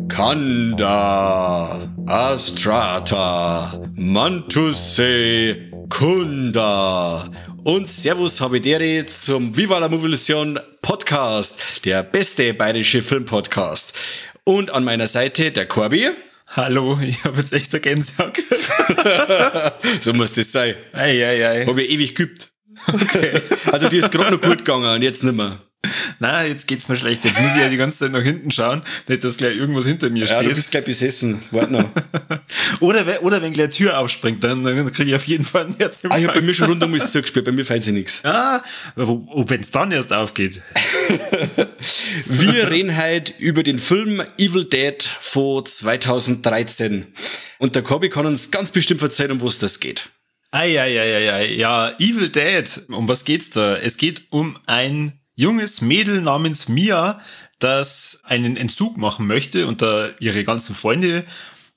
Kanda Astrata Mantusse Kunda und Servus Habidere zum Viva la Movolution Podcast, der beste bayerische Filmpodcast. Und an meiner Seite der Corby. Hallo, ich habe jetzt echt eine Gänsehaut. So muss das sein. Ei, ei, ei. Hab ich ewig geübt. Okay. Also die ist gerade noch gut gegangen und jetzt nimmer. Na, jetzt geht's mir schlecht. Jetzt muss ich ja die ganze Zeit nach hinten schauen, nicht, dass gleich irgendwas hinter mir steht. Ja, du bist gleich besessen. Warte noch. Oder wenn gleich die Tür aufspringt, dann kriege ich auf jeden Fall einen Herzinfarkt. Ah, ich hab bei mir schon rund um alles zugespielt, bei mir fällt sich nichts. Ah, wenn's dann erst aufgeht. Wir reden heute über den Film Evil Dead von 2013. Und der Corby kann uns ganz bestimmt verzeihen, um was das geht. Ei, ei, ei, ei, ei. Ja, Evil Dead. Um was geht's da? Es geht um ein junges Mädel namens Mia, das einen Entzug machen möchte und da ihre ganzen Freunde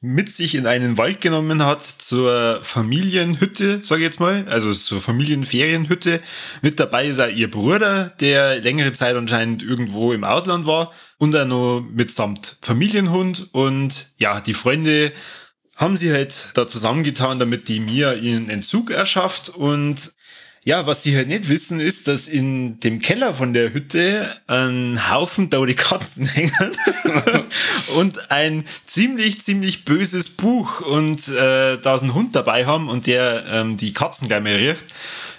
mit sich in einen Wald genommen hat zur Familienhütte, sag ich jetzt mal, also zur Familienferienhütte. Mit dabei ist auch ihr Bruder, der längere Zeit anscheinend irgendwo im Ausland war und auch noch mitsamt Familienhund. Und ja, die Freunde haben sie halt da zusammengetan, damit die Mia ihren Entzug erschafft. Und ja, was sie halt nicht wissen, ist, dass in dem Keller von der Hütte ein Haufen tote Katzen hängen und ein ziemlich, ziemlich böses Buch und da sie einen Hund dabei haben und der die Katzen gleich mal riecht,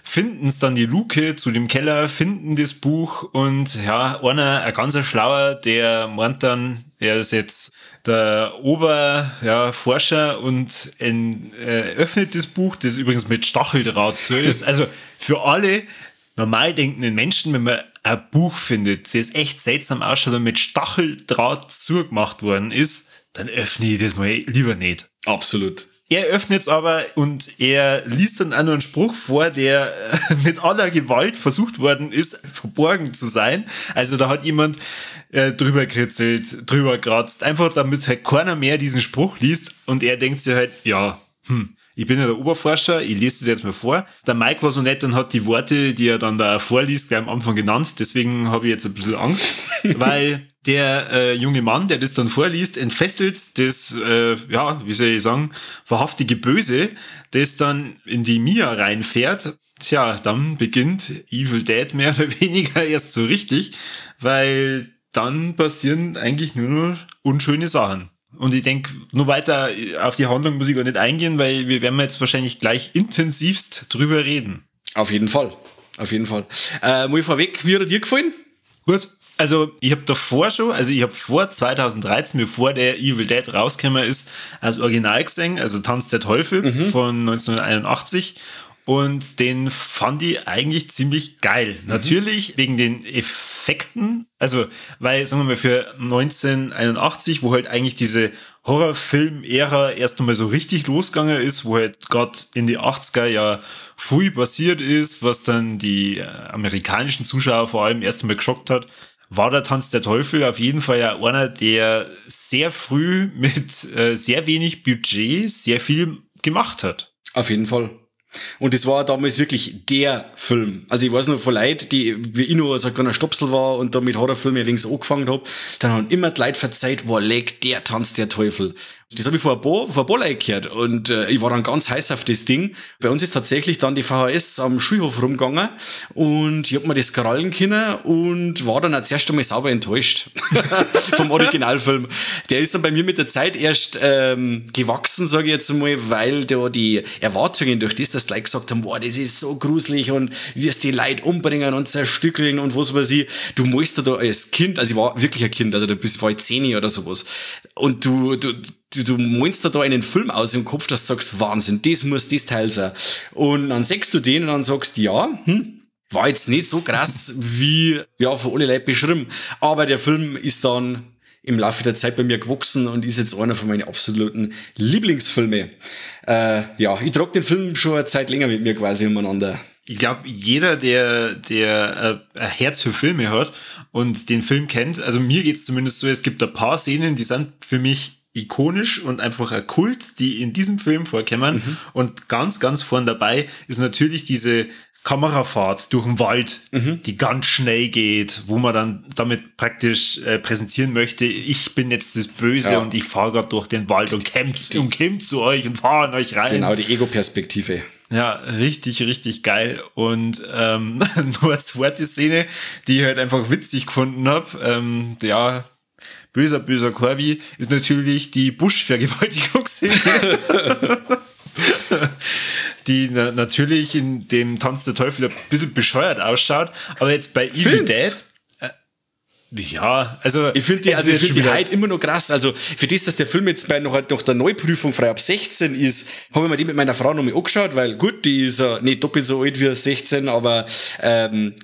finden es dann die Luke zu dem Keller, finden das Buch und ja, einer, ein ganzer Schlauer, der meint dann, er ist jetzt der Oberforscher und öffnet das Buch, das übrigens mit Stacheldraht zu ist. Also für alle normal denkenden Menschen, wenn man ein Buch findet, das echt seltsam ausschaut und mit Stacheldraht zugemacht worden ist, dann öffne ich das mal lieber nicht. Absolut. Er öffnet es aber und er liest dann auch nur einen Spruch vor, der mit aller Gewalt versucht worden ist, verborgen zu sein. Also da hat jemand drüber kritzelt, drüber kratzt, einfach damit halt keiner mehr diesen Spruch liest und er denkt sich halt, ja, ich bin ja der Oberforscher, ich lese das jetzt mal vor. Der Mike war so nett und hat die Worte, die er dann da vorliest, gleich am Anfang genannt. Deswegen habe ich jetzt ein bisschen Angst, weil der junge Mann, der das dann vorliest, entfesselt das, ja, wie soll ich sagen, wahrhaftige Böse, das dann in die Mia reinfährt. Tja, dann beginnt Evil Dead mehr oder weniger erst so richtig, weil dann passieren eigentlich nur noch unschöne Sachen. Und ich denke, nur weiter auf die Handlung muss ich gar nicht eingehen, weil wir werden jetzt wahrscheinlich gleich intensivst drüber reden. Auf jeden Fall. Auf jeden Fall. Mal vorweg, wie hat er dir gefallen? Gut. Also ich habe davor schon, also ich habe vor 2013, bevor der Evil Dead rausgekommen ist, als Original gesehen, also Tanz der Teufel von 1981. Und den fand ich eigentlich ziemlich geil. Natürlich wegen den Effekten, also weil, sagen wir mal, für 1981, wo halt eigentlich diese Horrorfilm-Ära erst einmal so richtig losgegangen ist, wo halt gerade in die 80er ja viel passiert ist, was dann die amerikanischen Zuschauer vor allem erst einmal geschockt hat, war der Tanz der Teufel auf jeden Fall ja einer, der sehr früh mit sehr wenig Budget sehr viel gemacht hat. Auf jeden Fall. Und das war damals wirklich der Film. Also ich weiß noch von Leuten, die, wie ich noch so ein kleiner Stopsel war und da mit Horrorfilmen ein wenig so angefangen hab, dann haben immer die Leute verzeiht, boah, leck, der Tanz der Teufel. Das habe ich vor ein paar Leuten gehört und ich war dann ganz heiß auf das Ding. Bei uns ist tatsächlich dann die VHS am Schulhof rumgegangen und ich hab mir das krallen können und war dann auch zuerst einmal sauber enttäuscht vom Originalfilm. Der ist dann bei mir mit der Zeit erst gewachsen, sage ich jetzt einmal, weil da die Erwartungen durch das, dass die Leute gesagt haben, boah, das ist so gruselig und wirst die Leute umbringen und zerstückeln und was weiß ich. Du musst da als Kind, also ich war wirklich ein Kind, also da war ich 10 oder sowas und du malst da einen Film aus im Kopf, dass du sagst, Wahnsinn, das muss das Teil sein. Und dann siehst du den und dann sagst, ja, war jetzt nicht so krass, wie, ja, von alle Leuten beschrieben. Aber der Film ist dann im Laufe der Zeit bei mir gewachsen und ist jetzt einer von meinen absoluten Lieblingsfilme. Ja, ich trage den Film schon eine Zeit länger mit mir quasi umeinander. Ich glaube, jeder, der ein Herz für Filme hat und den Film kennt, also mir geht's zumindest so, es gibt ein paar Szenen, die sind für mich ikonisch und einfach ein Kult, die in diesem Film vorkommen. Und ganz, ganz vorn dabei ist natürlich diese Kamerafahrt durch den Wald, die ganz schnell geht, wo man dann damit praktisch präsentieren möchte, ich bin jetzt das Böse und ich fahre gerade durch den Wald und komm zu euch und fahre in euch rein. Genau, die Ego-Perspektive. Ja, richtig, richtig geil. Und nur eine zweite Szene, die ich halt einfach witzig gefunden habe, ja, böser, böser Corby, ist natürlich die Buschvergewaltigungsszene, die natürlich in dem Tanz der Teufel ein bisschen bescheuert ausschaut, aber jetzt bei Evil Dead. Ja, also. Ich finde die, also ich find die halt immer noch krass. Also, für das, dass der Film jetzt bei noch der Neuprüfung frei ab 16 ist, habe ich mir die mit meiner Frau noch mal angeschaut, weil gut, die ist ja nicht doppelt so alt wie 16, aber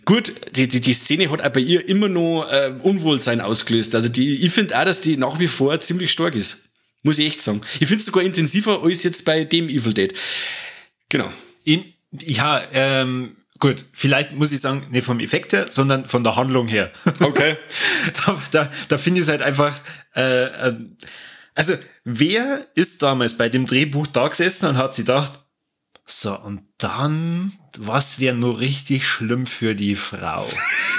gut, die Szene hat auch bei ihr immer noch Unwohlsein ausgelöst. Also ich finde auch, dass die nach wie vor ziemlich stark ist. Muss ich echt sagen. Ich finde es sogar intensiver als jetzt bei dem Evil Dead. Genau. Ja, gut, vielleicht muss ich sagen, nicht vom Effekt her, sondern von der Handlung her. Da finde ich es halt einfach, also wer ist damals bei dem Drehbuch da gesessen und hat sich gedacht, so, und dann, was wäre nur richtig schlimm für die Frau?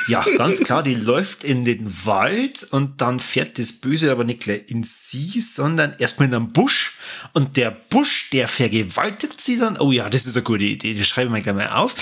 Ja, ganz klar, die läuft in den Wald und dann fährt das Böse aber nicht gleich in sie, sondern erstmal in einen Busch. Und der Busch, der vergewaltigt sie dann. Oh ja, das ist eine gute Idee, das schreiben wir gleich mal auf.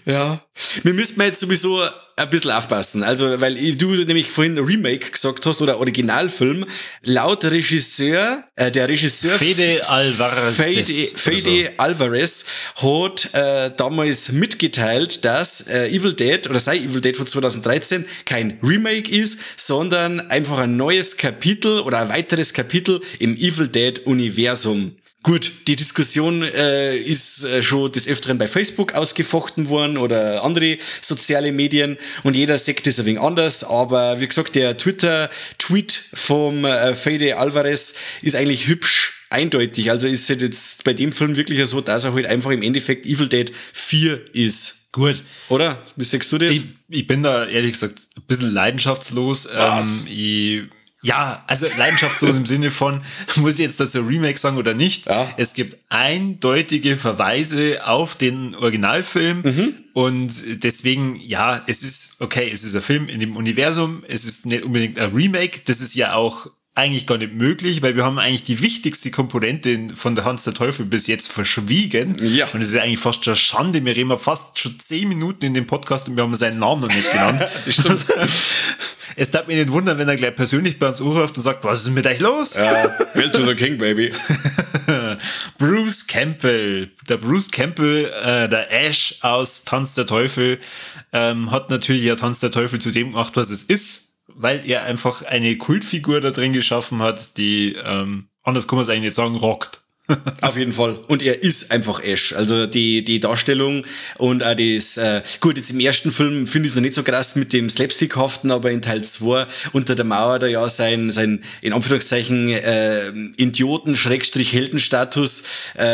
Ja. Wir müssten jetzt sowieso ein bisschen aufpassen. Also, weil du nämlich vorhin Remake gesagt hast oder Originalfilm. Laut Regisseur, der Regisseur Fede Alvarez. Fede Alvarez hat damals mitgeteilt, dass Evil Dead oder sei Evil Dead von 2013 kein Remake ist, sondern einfach ein neues Kapitel oder ein weiteres Kapitel im Evil Dead Universum. Gut, die Diskussion ist schon des Öfteren bei Facebook ausgefochten worden oder andere soziale Medien und jeder sieht das ein wenig anders, aber wie gesagt, der Twitter-Tweet vom Fede Alvarez ist eigentlich hübsch eindeutig. Also ist es jetzt bei dem Film wirklich so, dass er halt einfach im Endeffekt Evil Dead 4 ist. Gut. Oder? Wie siehst du das? Ich bin da ehrlich gesagt ein bisschen leidenschaftslos. Was? Ja, also leidenschaftslos im Sinne von, muss ich jetzt dazu Remake sagen oder nicht? Ja. Es gibt eindeutige Verweise auf den Originalfilm und deswegen, ja, es ist okay, es ist ein Film in dem Universum, es ist nicht unbedingt ein Remake, das ist ja auch eigentlich gar nicht möglich, weil wir haben eigentlich die wichtigste Komponente von der Tanz der Teufel bis jetzt verschwiegen. Und es ist ja eigentlich fast schon Schande. Wir reden fast schon 10 Minuten in dem Podcast und wir haben seinen Namen noch nicht genannt. Das stimmt. Es darf mich nicht wundern, wenn er gleich persönlich bei uns anruft und sagt, was ist denn mit euch los? Ja, Hail to the King, baby. Bruce Campbell. Der Bruce Campbell, der Ash aus Tanz der Teufel, hat natürlich ja Tanz der Teufel zu dem gemacht, was es ist, weil er einfach eine Kultfigur da drin geschaffen hat, die, anders kann man es eigentlich nicht sagen, rockt. Auf jeden Fall. Und er ist einfach Ash. Also die Darstellung und auch das, gut, jetzt im ersten Film finde ich es noch nicht so krass mit dem Slapstickhaften, aber in Teil 2 unter der Mauer da ja sein in Anführungszeichen, Idioten-Heldenstatus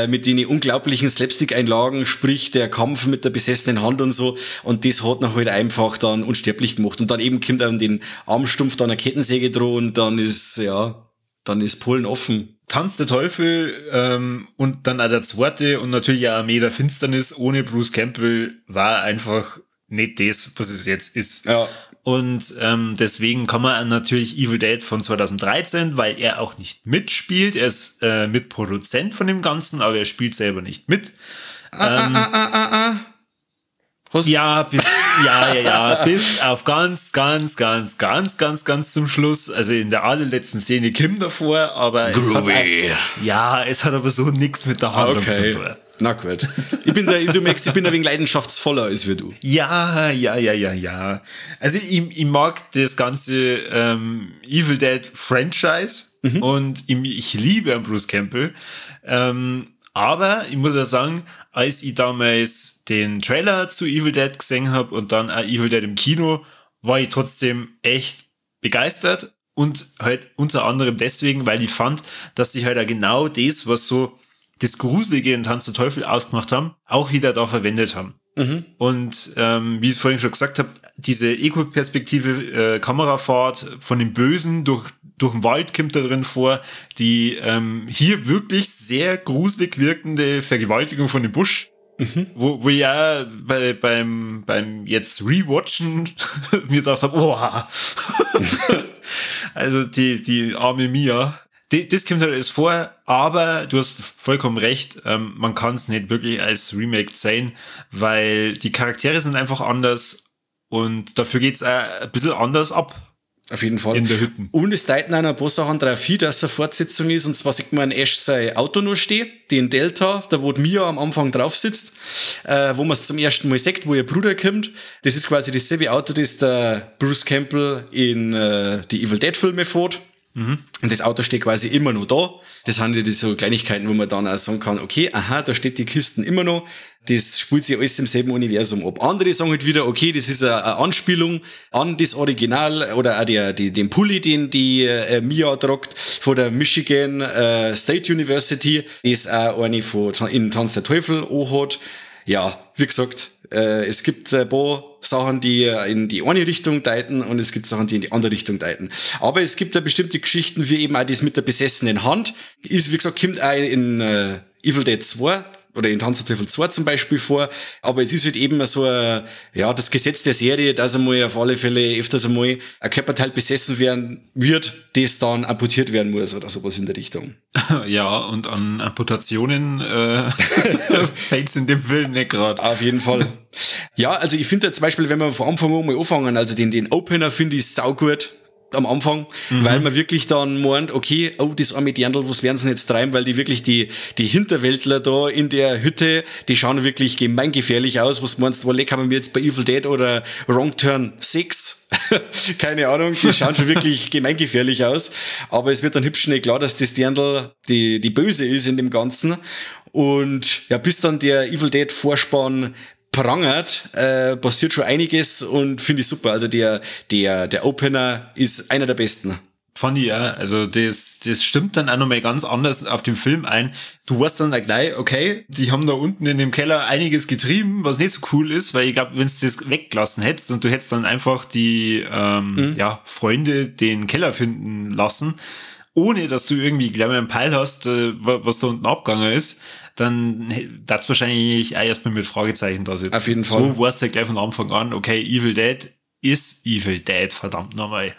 mit den unglaublichen Slapstick-Einlagen, sprich der Kampf mit der besessenen Hand und so. Und das hat ihn halt einfach dann unsterblich gemacht. Und dann eben kommt er an den Armstumpf dann eine Kettensäge droh und dann ist, ja, dann ist Polen offen. Tanz der Teufel und dann auch der zweite und natürlich auch Armee der Finsternis ohne Bruce Campbell war einfach nicht das, was es jetzt ist. Und deswegen kann man natürlich Evil Dead von 2013, weil er auch nicht mitspielt. Er ist Mitproduzent von dem Ganzen, aber er spielt selber nicht mit. Ah, ah, ah, ah, ah. Hast ja, bis, ja, bis auf ganz, ganz, ganz, ganz, ganz, ganz zum Schluss. Also in der allerletzten Szene kimmt er vor, aber es hat, ja, es hat aber so nichts mit der Handlung zu tun. Na gut. Du merkst, ich bin ein wenig leidenschaftsvoller als wie du. Ja. Also ich mag das ganze Evil Dead Franchise und ich liebe Bruce Campbell. Aber ich muss ja sagen, als ich damals den Trailer zu Evil Dead gesehen habe und dann auch Evil Dead im Kino, war ich trotzdem echt begeistert und halt unter anderem deswegen, weil ich fand, dass sich halt auch genau das, was so das Gruselige in Tanz der Teufel ausgemacht haben, auch wieder da verwendet haben. Mhm. Und wie ich es vorhin schon gesagt habe, diese Ego-Perspektive, Kamerafahrt von dem Bösen durch den Wald kommt da drin vor, die hier wirklich sehr gruselig wirkende Vergewaltigung von dem Busch, wo ich ja beim jetzt Rewatchen mir gedacht habe, oh, also die arme Mia. Das kommt halt alles vor, aber du hast vollkommen recht, man kann es nicht wirklich als Remake sehen, weil die Charaktere sind einfach anders und dafür geht's auch ein bisschen anders ab. Auf jeden Fall. In der Hütten. Und es deuten auch noch ein paar Sachen darauf hin, dass es eine Fortsetzung ist. Und zwar sieht man Ash sein Auto noch stehen, den Delta, da wo Mia am Anfang drauf sitzt, wo man es zum ersten Mal sieht, wo ihr Bruder kommt. Das ist quasi dasselbe Auto, das der Bruce Campbell in die Evil Dead Filme fährt. Mhm. Und das Auto steht quasi immer noch da. Das sind ja die so Kleinigkeiten, wo man dann auch sagen kann, okay, aha, da steht die Kisten immer noch. Das spielt sich alles im selben Universum ab. Andere sagen halt wieder, okay, das ist eine Anspielung an das Original oder auch den Pulli, den die Mia tragt von der Michigan State University, das auch eine von in Tanz der Teufel anhat. Ja, wie gesagt, es gibt ein paar Sachen, die in die eine Richtung deuten und es gibt Sachen, die in die andere Richtung deuten. Aber es gibt da bestimmte Geschichten, wie eben auch das mit der besessenen Hand. Ist, wie gesagt, kommt auch in Evil Dead 2 oder in Tanz der Teufel 2 zum Beispiel vor. Aber es ist halt eben so ein, ja, das Gesetz der Serie, dass einmal auf alle Fälle öfters einmal ein Körperteil besessen werden wird, das dann amputiert werden muss oder sowas in der Richtung. Ja, und an Amputationen fällt's in dem Film nicht gerade. Auf jeden Fall. Ja, also ich finde ja zum Beispiel, wenn wir von Anfang an mal anfangen, also den Opener finde ich saugut am Anfang, weil man wirklich dann meint, okay, oh, das arme Dirndl, was werden sie denn jetzt treiben, weil die wirklich die Hinterwäldler da in der Hütte, die schauen wirklich gemeingefährlich aus. Was meinst du, wo leck haben wir jetzt bei Evil Dead oder Wrong Turn 6? Keine Ahnung, die schauen schon wirklich gemeingefährlich aus. Aber es wird dann hübsch schnell klar, dass das Dirndl die Böse ist in dem Ganzen. Und ja, bis dann der Evil Dead Vorspann prangert, passiert schon einiges und finde ich super. Also der Opener ist einer der besten. Fand ich ja. Also das stimmt dann auch nochmal ganz anders auf den Film ein. Du weißt dann auch gleich, okay, die haben da unten in dem Keller einiges getrieben, was nicht so cool ist, weil ich glaube, wenn du das weggelassen hättest und du hättest dann einfach die Freunde den Keller finden lassen, ohne dass du irgendwie gleich mal einen Peil hast, was da unten abgegangen ist, dann das wahrscheinlich auch erstmal mit Fragezeichen da sitzen. Auf jeden Fall. So weißt du ja gleich von Anfang an, okay, Evil Dead ist Evil Dead, verdammt nochmal.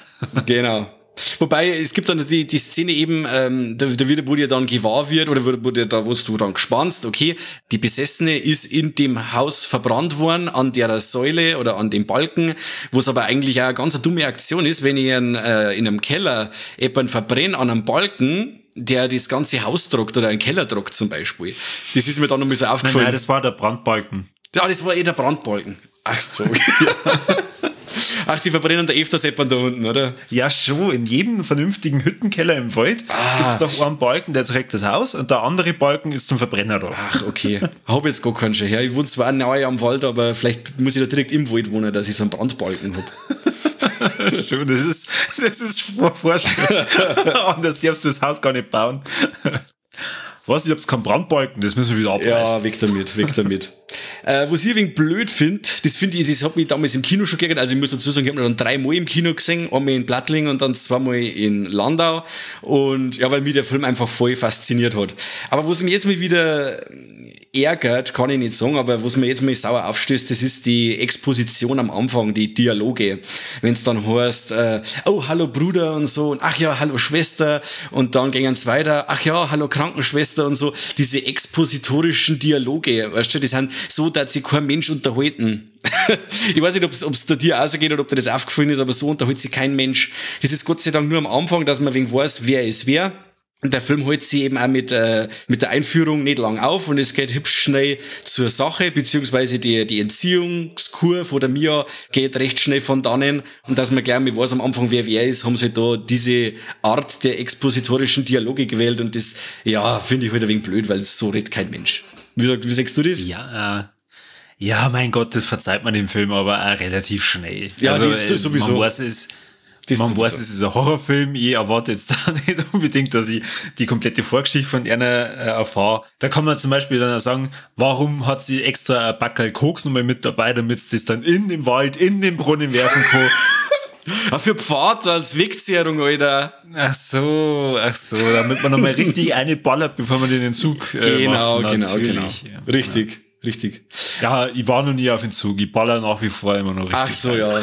Genau. Wobei, es gibt dann die Szene eben, da wird, wo dir dann gewahr wird, oder wo dir da, wo du dann gespannst, okay, die Besessene ist in dem Haus verbrannt worden, an der Säule oder an dem Balken, wo es aber eigentlich auch eine ganz dumme Aktion ist, wenn ich in einem Keller jemanden verbrenne an einem Balken, der das ganze Haus tragt oder einen Keller tragt zum Beispiel. Das ist mir dann nochmal so aufgefallen. Nein, das war der Brandbalken. Ja, das war eh der Brandbalken. Ach so. Ach, die verbrennen da öfters jemanden da unten, oder? Ja, schon. In jedem vernünftigen Hüttenkeller im Wald gibt's doch einen Balken, der trägt das Haus und der andere Balken ist zum Verbrenner da. Ach, okay. Hab jetzt gar keinen schon her. Ich wohne zwar nahe am Wald, aber vielleicht muss ich da direkt im Wald wohnen, dass ich so einen Brandbalken hab. Schon, das ist vorstellbar. Anders darfst du das Haus gar nicht bauen. Was, ich hab's keinen Brandbalken, das müssen wir wieder abreißen. Ja, weg damit, weg damit. Was ich ein wenig blöd finde, das hat mich damals im Kino schon geärgert. Also ich muss dazu sagen, ich habe ihn dann 3 Mal im Kino gesehen, einmal in Plattling und dann 2 Mal in Landau. Und ja, weil mich der Film einfach voll fasziniert hat. Aber was mich jetzt mal wieder ärgert, kann ich nicht sagen, aber was mir jetzt mal sauer aufstößt, das ist die Exposition am Anfang, die Dialoge. Wenn es dann heißt, oh, hallo Bruder und so, und ach ja, hallo Schwester, und dann gehen sie weiter, ach ja, hallo Krankenschwester und so, diese expositorischen Dialoge, weißt du, die sind so, dass sich kein Mensch unterhalten. Ich weiß nicht, ob es dir auch so geht oder ob dir das aufgefallen ist, aber so unterhält sich kein Mensch. Das ist Gott sei Dank nur am Anfang, dass man wegen weiß, wer ist wer. Und der Film hält sich eben auch mit der Einführung nicht lang auf und es geht hübsch schnell zur Sache, beziehungsweise die Entziehungskur von der Mia geht recht schnell von dannen und dass man gleich mal weiß am Anfang, wer ist, haben sie halt da diese Art der expositorischen Dialoge gewählt und das, ja, finde ich halt ein wenig blöd, weil so redet kein Mensch. Wie sagst du das? Ja, ja, mein Gott, das verzeiht man dem Film aber auch relativ schnell. Ja, also, das ist sowieso. Man weiß es. Das Man weiß, es ist ein Horrorfilm. Ich erwarte jetzt da nicht unbedingt, dass ich die komplette Vorgeschichte von einer erfahre. Da kann man zum Beispiel dann auch sagen, warum hat sie extra ein Packerl Koks nochmal mit dabei, damit sie das dann in den Wald, in den Brunnen werfen kann. Ja, für Pfad als Wegzehrung, Alter. Ach so, damit man nochmal richtig eine ballert, bevor man den Entzug macht. Genau. Ja. Richtig, richtig. Ja, ich war noch nie auf Entzug, ich baller nach wie vor immer noch richtig. Ach so, ja.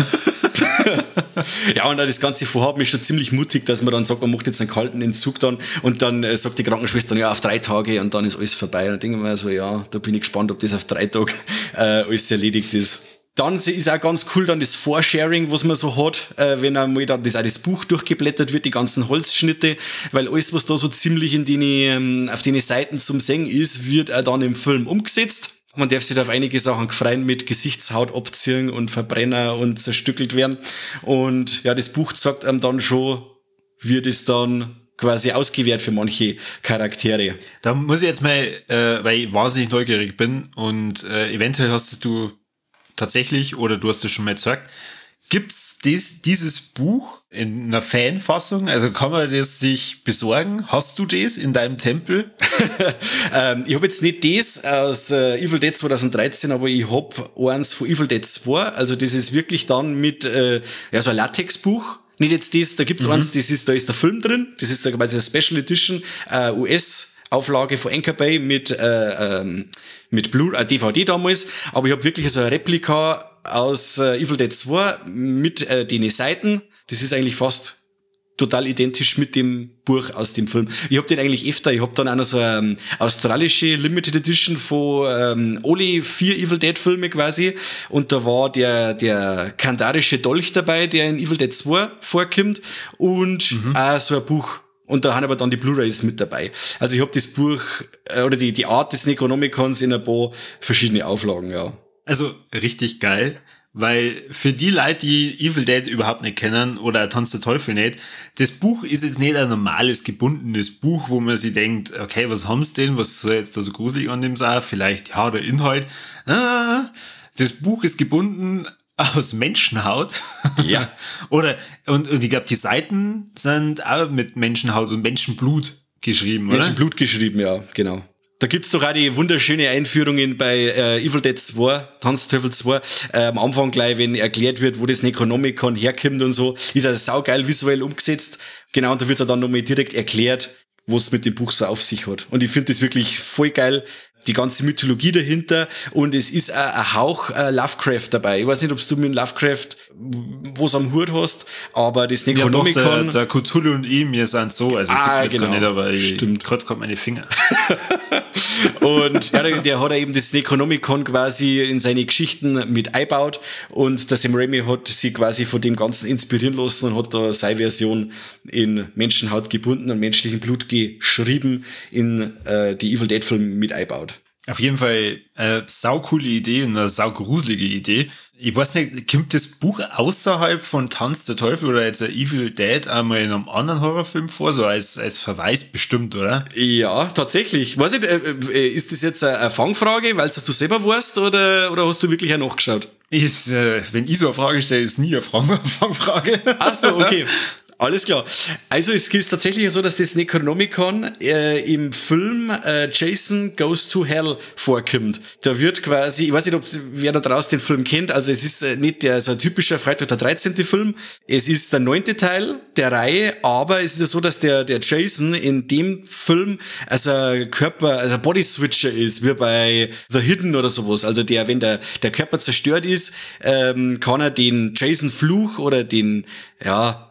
Ja, und auch das ganze Vorhaben ist schon ziemlich mutig, dass man dann sagt, man macht jetzt einen kalten Entzug dann und dann sagt die Krankenschwester, ja, auf 3 Tage und dann ist alles vorbei. Und dann denke ich mir so, ja, da bin ich gespannt, ob das auf 3 Tage alles erledigt ist. Dann ist auch ganz cool dann das Vorsharing, was man so hat, wenn einmal dann das Buch durchgeblättert wird, die ganzen Holzschnitte, weil alles, was da so ziemlich in den, auf den Seiten zum Sehen ist, wird auch dann im Film umgesetzt. Man darf sich auf einige Sachen freuen mit Gesichtshaut abziehen und verbrennen und zerstückelt werden. Und ja, das Buch sagt einem dann schon, wird es dann quasi ausgewählt für manche Charaktere. Da muss ich jetzt mal, weil ich wahnsinnig neugierig bin und eventuell hast du tatsächlich, oder du hast es schon mal gesagt, gibt's dieses Buch in einer Fanfassung? Also kann man das sich besorgen? Hast du das in deinem Tempel? Ich habe jetzt nicht das aus Evil Dead 2013, aber ich hab eins von Evil Dead 2. Also das ist wirklich dann mit ja, so ein Latexbuch. Nicht jetzt das, da gibt's eins, das ist, da ist der Film drin. Das ist quasi eine Special Edition US Auflage von Anchor Bay mit DVD damals, aber ich habe wirklich so eine Replika aus Evil Dead 2 mit den Seiten. Das ist eigentlich fast total identisch mit dem Buch aus dem Film. Ich habe den eigentlich öfter, ich habe dann auch noch so eine australische Limited Edition von alle 4 Evil Dead Filme quasi und da war der kandarische Dolch dabei, der in Evil Dead 2 vorkommt und auch so ein Buch. Und da haben aber dann die Blu-rays mit dabei. Also ich habe das Buch, oder die Art des Necronomicons in ein paar verschiedene Auflagen, ja. Also richtig geil, weil für die Leute, die Evil Dead überhaupt nicht kennen oder Tanz der Teufel nicht, das Buch ist jetzt nicht ein normales, gebundenes Buch, wo man sich denkt, okay, was haben's denn, was soll jetzt da so gruselig an dem sein? Vielleicht, ja, der Inhalt. Das Buch ist gebunden aus Menschenhaut. Ja. Oder, und ich glaube, die Seiten sind auch mit Menschenhaut und Menschenblut geschrieben, oder? Menschenblut geschrieben, ja, genau. Da gibt's doch auch die wunderschöne Einführungen bei Evil Dead 2, Tanz der Teufel 2, am Anfang gleich, wenn erklärt wird, wo das Necronomicon herkommt und so. Ist also saugeil visuell umgesetzt. Genau, und da wird's auch dann nochmal direkt erklärt, was mit dem Buch so auf sich hat. Und ich finde das wirklich voll geil, die ganze Mythologie dahinter, und es ist auch ein Hauch Lovecraft dabei. Ich weiß nicht, ob du mit Lovecraft was am Hut hast, aber das Necronomicon... Ja, doch, der Cthulhu und ich, wir sind so, also ich sieht jetzt genau. Gar nicht, aber ich kratze gerade meine Finger. Und ja, der hat ja eben das Necronomicon quasi in seine Geschichten mit eingebaut, und der Sam Raimi hat sich quasi von dem Ganzen inspirieren lassen und hat da seine Version in Menschenhaut gebunden und menschlichem Blut geschrieben in die Evil Dead Film mit eingebaut. Auf jeden Fall saucoole Idee und eine saugruselige Idee. Ich weiß nicht, kommt das Buch außerhalb von Tanz der Teufel oder jetzt Evil Dead einmal in einem anderen Horrorfilm vor, so als Verweis bestimmt, oder? Ja, tatsächlich. Weiß ich, ist das jetzt eine Fangfrage, weil es du selber weißt, oder hast du wirklich auch nachgeschaut? Wenn ich so eine Frage stelle, ist nie eine Fangfrage. Ach so, okay. Alles klar. Also es ist tatsächlich so, dass das Necronomicon im Film Jason Goes to Hell vorkommt. Da wird quasi, ich weiß nicht, ob wer da draußen den Film kennt, also es ist nicht der so ein typischer Freitag der 13. Film, es ist der 9. Teil der Reihe, aber es ist ja so, dass der Jason in dem Film also Körper, also Body Switcher ist, wie bei The Hidden oder sowas. Also der, wenn der Körper zerstört ist, kann er den Jason-Fluch oder den, ja,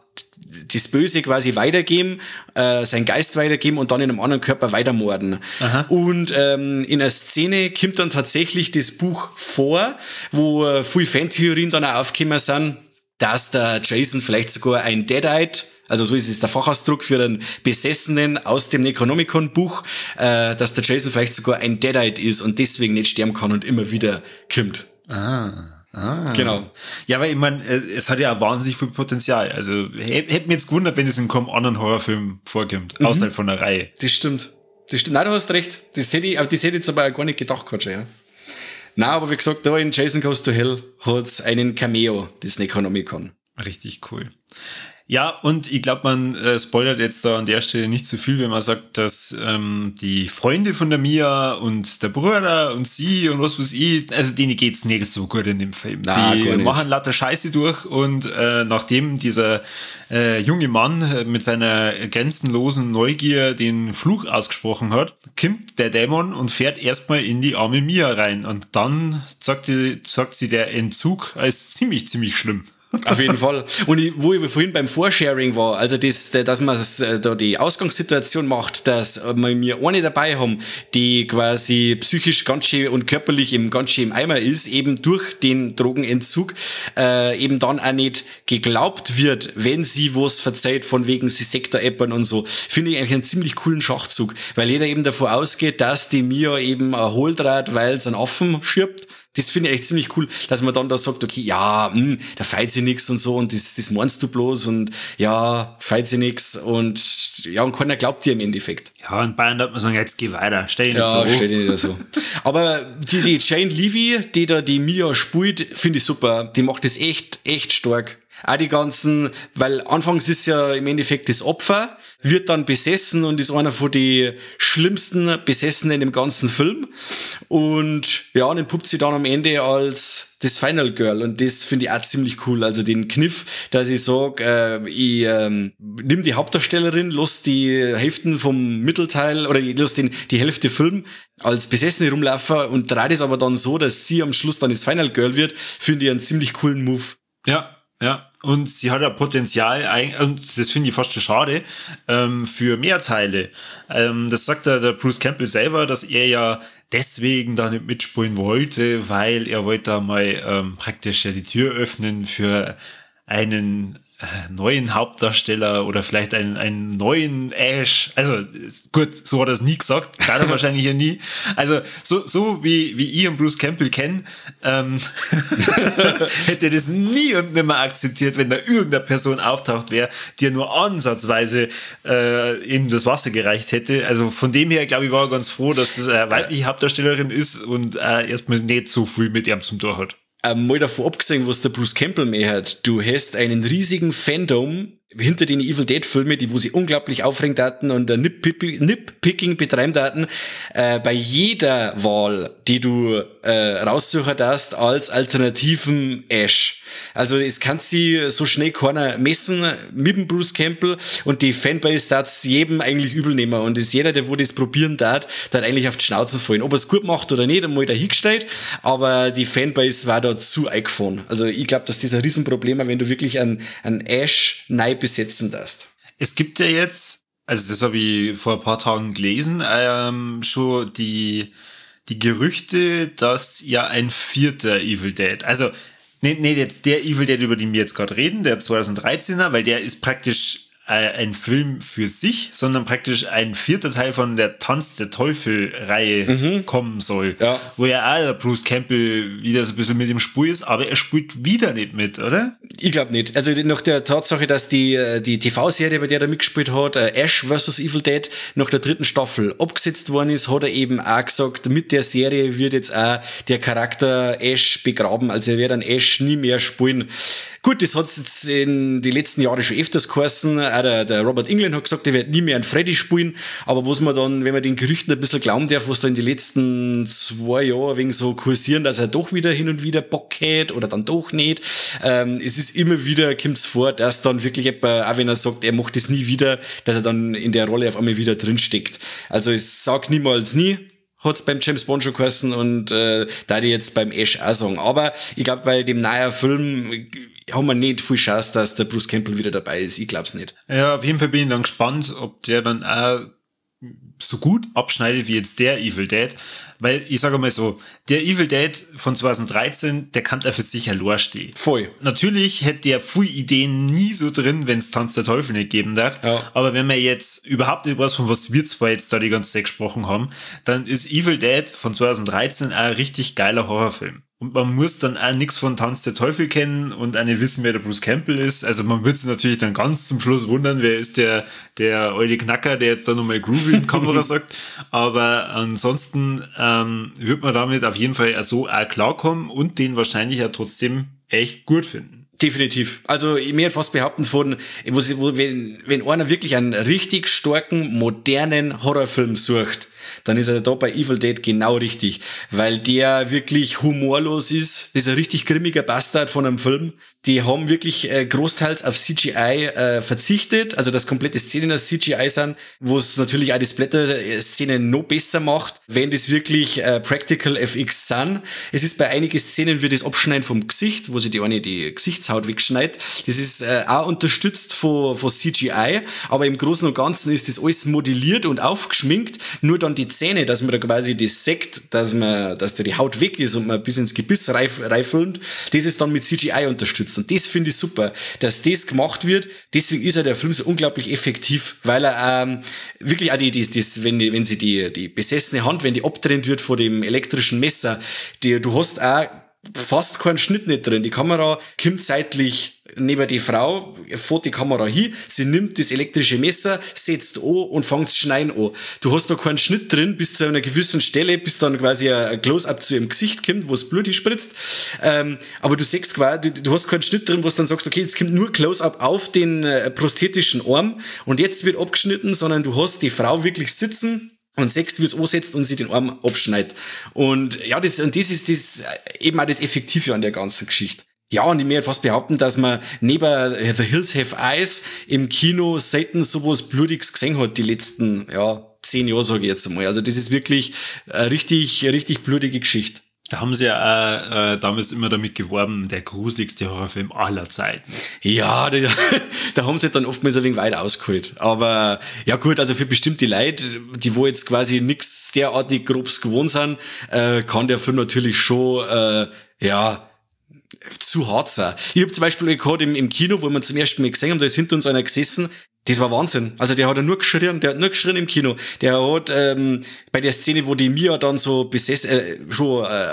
das Böse quasi weitergeben, seinen Geist weitergeben und dann in einem anderen Körper weitermorden. Aha. Und in einer Szene kommt dann tatsächlich das Buch vor, wo viele Fantheorien dann auch aufgekommen sind, dass der Jason vielleicht sogar ein Deadite, also so ist es der Fachausdruck für den Besessenen aus dem Necronomicon-Buch, dass der Jason vielleicht sogar ein Deadite ist und deswegen nicht sterben kann und immer wieder kommt. Ah. Ah. Genau. Ja, aber ich meine, es hat ja auch wahnsinnig viel Potenzial. Also hätte mich jetzt gewundert, wenn es in keinem anderen Horrorfilm vorkommt, außerhalb von der Reihe. Das stimmt. Das stimmt. Nein, du hast recht. Das hätte ich jetzt aber auch gar nicht gedacht, Quatsch, ja. Nein, aber wie gesagt, da in Jason Goes to Hell hat's einen Cameo, das Necronomicon. Richtig cool. Ja, und ich glaube, man spoilert jetzt da an der Stelle nicht zu viel, wenn man sagt, dass die Freunde von der Mia und der Bruder und sie und was weiß ich, also denen geht's nicht so gut in dem Film. Na, die machen lauter Scheiße durch und nachdem dieser junge Mann mit seiner grenzenlosen Neugier den Fluch ausgesprochen hat, kommt der Dämon und fährt erstmal in die arme Mia rein. Und dann sagt sie der Entzug als ziemlich, ziemlich schlimm. Auf jeden Fall. Und wo ich vorhin beim Vorsharing war, also das, dass man da die Ausgangssituation macht, dass wir eine dabei haben, die quasi psychisch ganz schön und körperlich im ganz schön im Eimer ist, eben durch den Drogenentzug, eben dann auch nicht geglaubt wird, wenn sie was verzeiht, von wegen sie Sektor-Appern und so. Finde ich eigentlich einen ziemlich coolen Schachzug, weil jeder eben davon ausgeht, dass die Mia eben erholt hat, weil es einen Affen schirbt. Das finde ich echt ziemlich cool, dass man dann da sagt, okay, ja, da feilt sie nix und so und das meinst du bloß und ja, feilt sie nix und ja, und keiner glaubt dir im Endeffekt. Ja, in Bayern hat man sagen, jetzt geh weiter, stell dich nicht so. Ja, stell dich nicht so. Aber die Jane Levy, die da die Mia spielt, finde ich super. Die macht das echt, echt stark. Auch die ganzen, weil anfangs ist ja im Endeffekt das Opfer, wird dann besessen und ist einer von die schlimmsten Besessenen im ganzen Film. Und ja, und entpuppt sie dann am Ende als das Final Girl. Und das finde ich auch ziemlich cool. Also den Kniff, dass ich sage, ich nimm die Hauptdarstellerin, lass die Hälfte vom Mittelteil oder ich lass die Hälfte Film als Besessene rumlaufen und drehe das aber dann so, dass sie am Schluss dann das Final Girl wird, finde ich einen ziemlich coolen Move. Ja. Ja, und sie hat ja Potenzial, und das finde ich fast schon schade, für mehr Teile. Das sagt der Bruce Campbell selber, dass er ja deswegen da nicht mitspielen wollte, weil er wollte da mal praktisch ja die Tür öffnen für einen neuen Hauptdarsteller oder vielleicht einen neuen Ash. Also gut, so hat er es nie gesagt, hat er wahrscheinlich ja nie. Also so wie ich und Bruce Campbell kennen, hätte er das nie und nimmer akzeptiert, wenn da irgendeine Person auftaucht wäre, die er nur ansatzweise eben das Wasser gereicht hätte. Also von dem her, glaube ich, war er ganz froh, dass das eine weibliche Hauptdarstellerin ist und erstmal nicht so viel mit ihm zum Tor hat. Mal davon abgesehen, was der Bruce Campbell mehr hat. Du hast einen riesigen Fandom hinter den Evil Dead Filmen, die wo sie unglaublich aufregend hatten und der Nitpicking betreiben hatten. Bei jeder Wahl, die du raussuchen darfst, als alternativen Ash. Also es kann sie so schnell keiner messen mit dem Bruce Campbell und die Fanbase darf jedem eigentlich übel nehmen und ist jeder, der wo das probieren darf, dann eigentlich auf die Schnauze fallen. Ob er es gut macht oder nicht, einmal dahingestellt, aber die Fanbase war da zu eingefahren. Also ich glaube, dass das ein Riesenproblem ist, wenn du wirklich einen Ash neu besetzen darfst. Es gibt ja jetzt, also das habe ich vor ein paar Tagen gelesen, schon die Gerüchte, dass ja ein vierter Evil Dead, also nee, jetzt der Evil Dead, über den wir jetzt gerade reden, der 2013er, weil der ist praktisch ein Film für sich, sondern praktisch ein vierter Teil von der Tanz der Teufel-Reihe kommen soll. Ja. Wo ja auch der Bruce Campbell wieder so ein bisschen mit im Spiel ist, aber er spielt wieder nicht mit, oder? Ich glaube nicht. Also nach der Tatsache, dass die TV-Serie, bei der er mitgespielt hat, Ash vs. Evil Dead, nach der dritten Staffel abgesetzt worden ist, hat er eben auch gesagt, mit der Serie wird jetzt auch der Charakter Ash begraben. Also er wird dann Ash nie mehr spielen. Gut, das hat es jetzt in die letzten Jahren schon öfters geheißen. Auch der Robert Englund hat gesagt, er wird nie mehr einen Freddy spielen. Aber was man dann, wenn man den Gerüchten ein bisschen glauben darf, was da in den letzten 2 Jahren wegen so kursieren, dass er doch wieder hin und wieder Bock hat oder dann doch nicht. Es ist immer wieder, kommt es vor, dass dann wirklich jemand, auch wenn er sagt, er macht das nie wieder, dass er dann in der Rolle auf einmal wieder drinsteckt. Also es sagt niemals nie. Hat's beim James Bond schon geheißen und da die jetzt beim Ash auch sagen. Aber ich glaube, bei dem neuen Film haben wir nicht viel Chance, dass der Bruce Campbell wieder dabei ist. Ich glaub's nicht. Ja, auf jeden Fall bin ich dann gespannt, ob der dann auch so gut abschneidet wie jetzt der Evil Dead. Weil ich sage mal so, der Evil Dead von 2013, der kann da für sich allein stehen. Voll. Natürlich hätte der viel Ideen nie so drin, wenn es Tanz der Teufel nicht gegeben hat. Ja. Aber wenn man jetzt überhaupt nicht weiß, von was wir zwar jetzt da die ganze Zeit gesprochen haben, dann ist Evil Dead von 2013 ein richtig geiler Horrorfilm. Und man muss dann auch nichts von Tanz der Teufel kennen und auch nicht wissen, wer der Bruce Campbell ist. Also man wird sich natürlich dann ganz zum Schluss wundern, wer ist der alte Knacker, der jetzt da nochmal Groovy in die Kamera sagt. Aber ansonsten wird man damit auf jeden Fall so auch klarkommen und den wahrscheinlich ja trotzdem echt gut finden. Definitiv. Also ich mir fast behaupten von, wenn einer wirklich einen richtig starken, modernen Horrorfilm sucht, dann ist er da bei Evil Dead genau richtig, weil der wirklich humorlos ist. Das ist ein richtig grimmiger Bastard von einem Film. Die haben wirklich großteils auf CGI verzichtet, also dass komplette Szenen aus CGI sind, wo es natürlich auch die Splatter-Szenen noch besser macht, wenn das wirklich Practical FX sind. Es ist bei einigen Szenen wie das Abschneiden vom Gesicht, wo sie die eine die Gesichtshaut wegschneidet. Das ist auch unterstützt von CGI, aber im Großen und Ganzen ist das alles modelliert und aufgeschminkt, nur dann die Zähne, dass man da quasi das sieht, dass da die Haut weg ist und man bis ins Gebiss reifilmt, das ist dann mit CGI unterstützt. Und das finde ich super, dass das gemacht wird. Deswegen ist ja der Film so unglaublich effektiv, weil er wirklich auch wenn sie die besessene Hand, wenn die abtrennt wird vor dem elektrischen Messer, du hast auch fast keinen Schnitt nicht drin. Die Kamera kommt seitlich neben die Frau, fährt die Kamera hin, sie nimmt das elektrische Messer, setzt an und fängt das Schneiden an. Du hast da keinen Schnitt drin bis zu einer gewissen Stelle, bis dann quasi ein Close-Up zu ihrem Gesicht kommt, wo es Blut spritzt. Aber du siehst quasi, du hast keinen Schnitt drin, wo du dann sagst, okay, jetzt kommt nur Close-Up auf den prosthetischen Arm und jetzt wird abgeschnitten, sondern du hast die Frau wirklich sitzen und siehst, wie es ansetzt und sie den Arm abschneidet. Und ja, das ist das eben auch das Effektive an der ganzen Geschichte. Ja, und ich möchte fast behaupten, dass man neben The Hills Have Eyes im Kino selten sowas Blutiges gesehen hat, die letzten, 10 Jahre, sage ich jetzt einmal. Also das ist wirklich eine richtig, richtig blutige Geschichte. Da haben sie ja auch damals immer damit geworben, der gruseligste Horrorfilm aller Zeiten. Ja, da haben sie dann oftmals ein wenig weit ausgeholt. Aber ja gut, also für bestimmte Leute, die wo jetzt quasi nichts derartig Grobs gewohnt sind, kann der Film natürlich schon, zu hart sein. Ich hab zum Beispiel gehabt im Kino, wo wir zum ersten Mal gesehen haben, da ist hinter uns einer gesessen, das war Wahnsinn. Also der hat ja nur geschrien, der hat nur geschrien im Kino. Der hat bei der Szene, wo die Mia dann so besessen,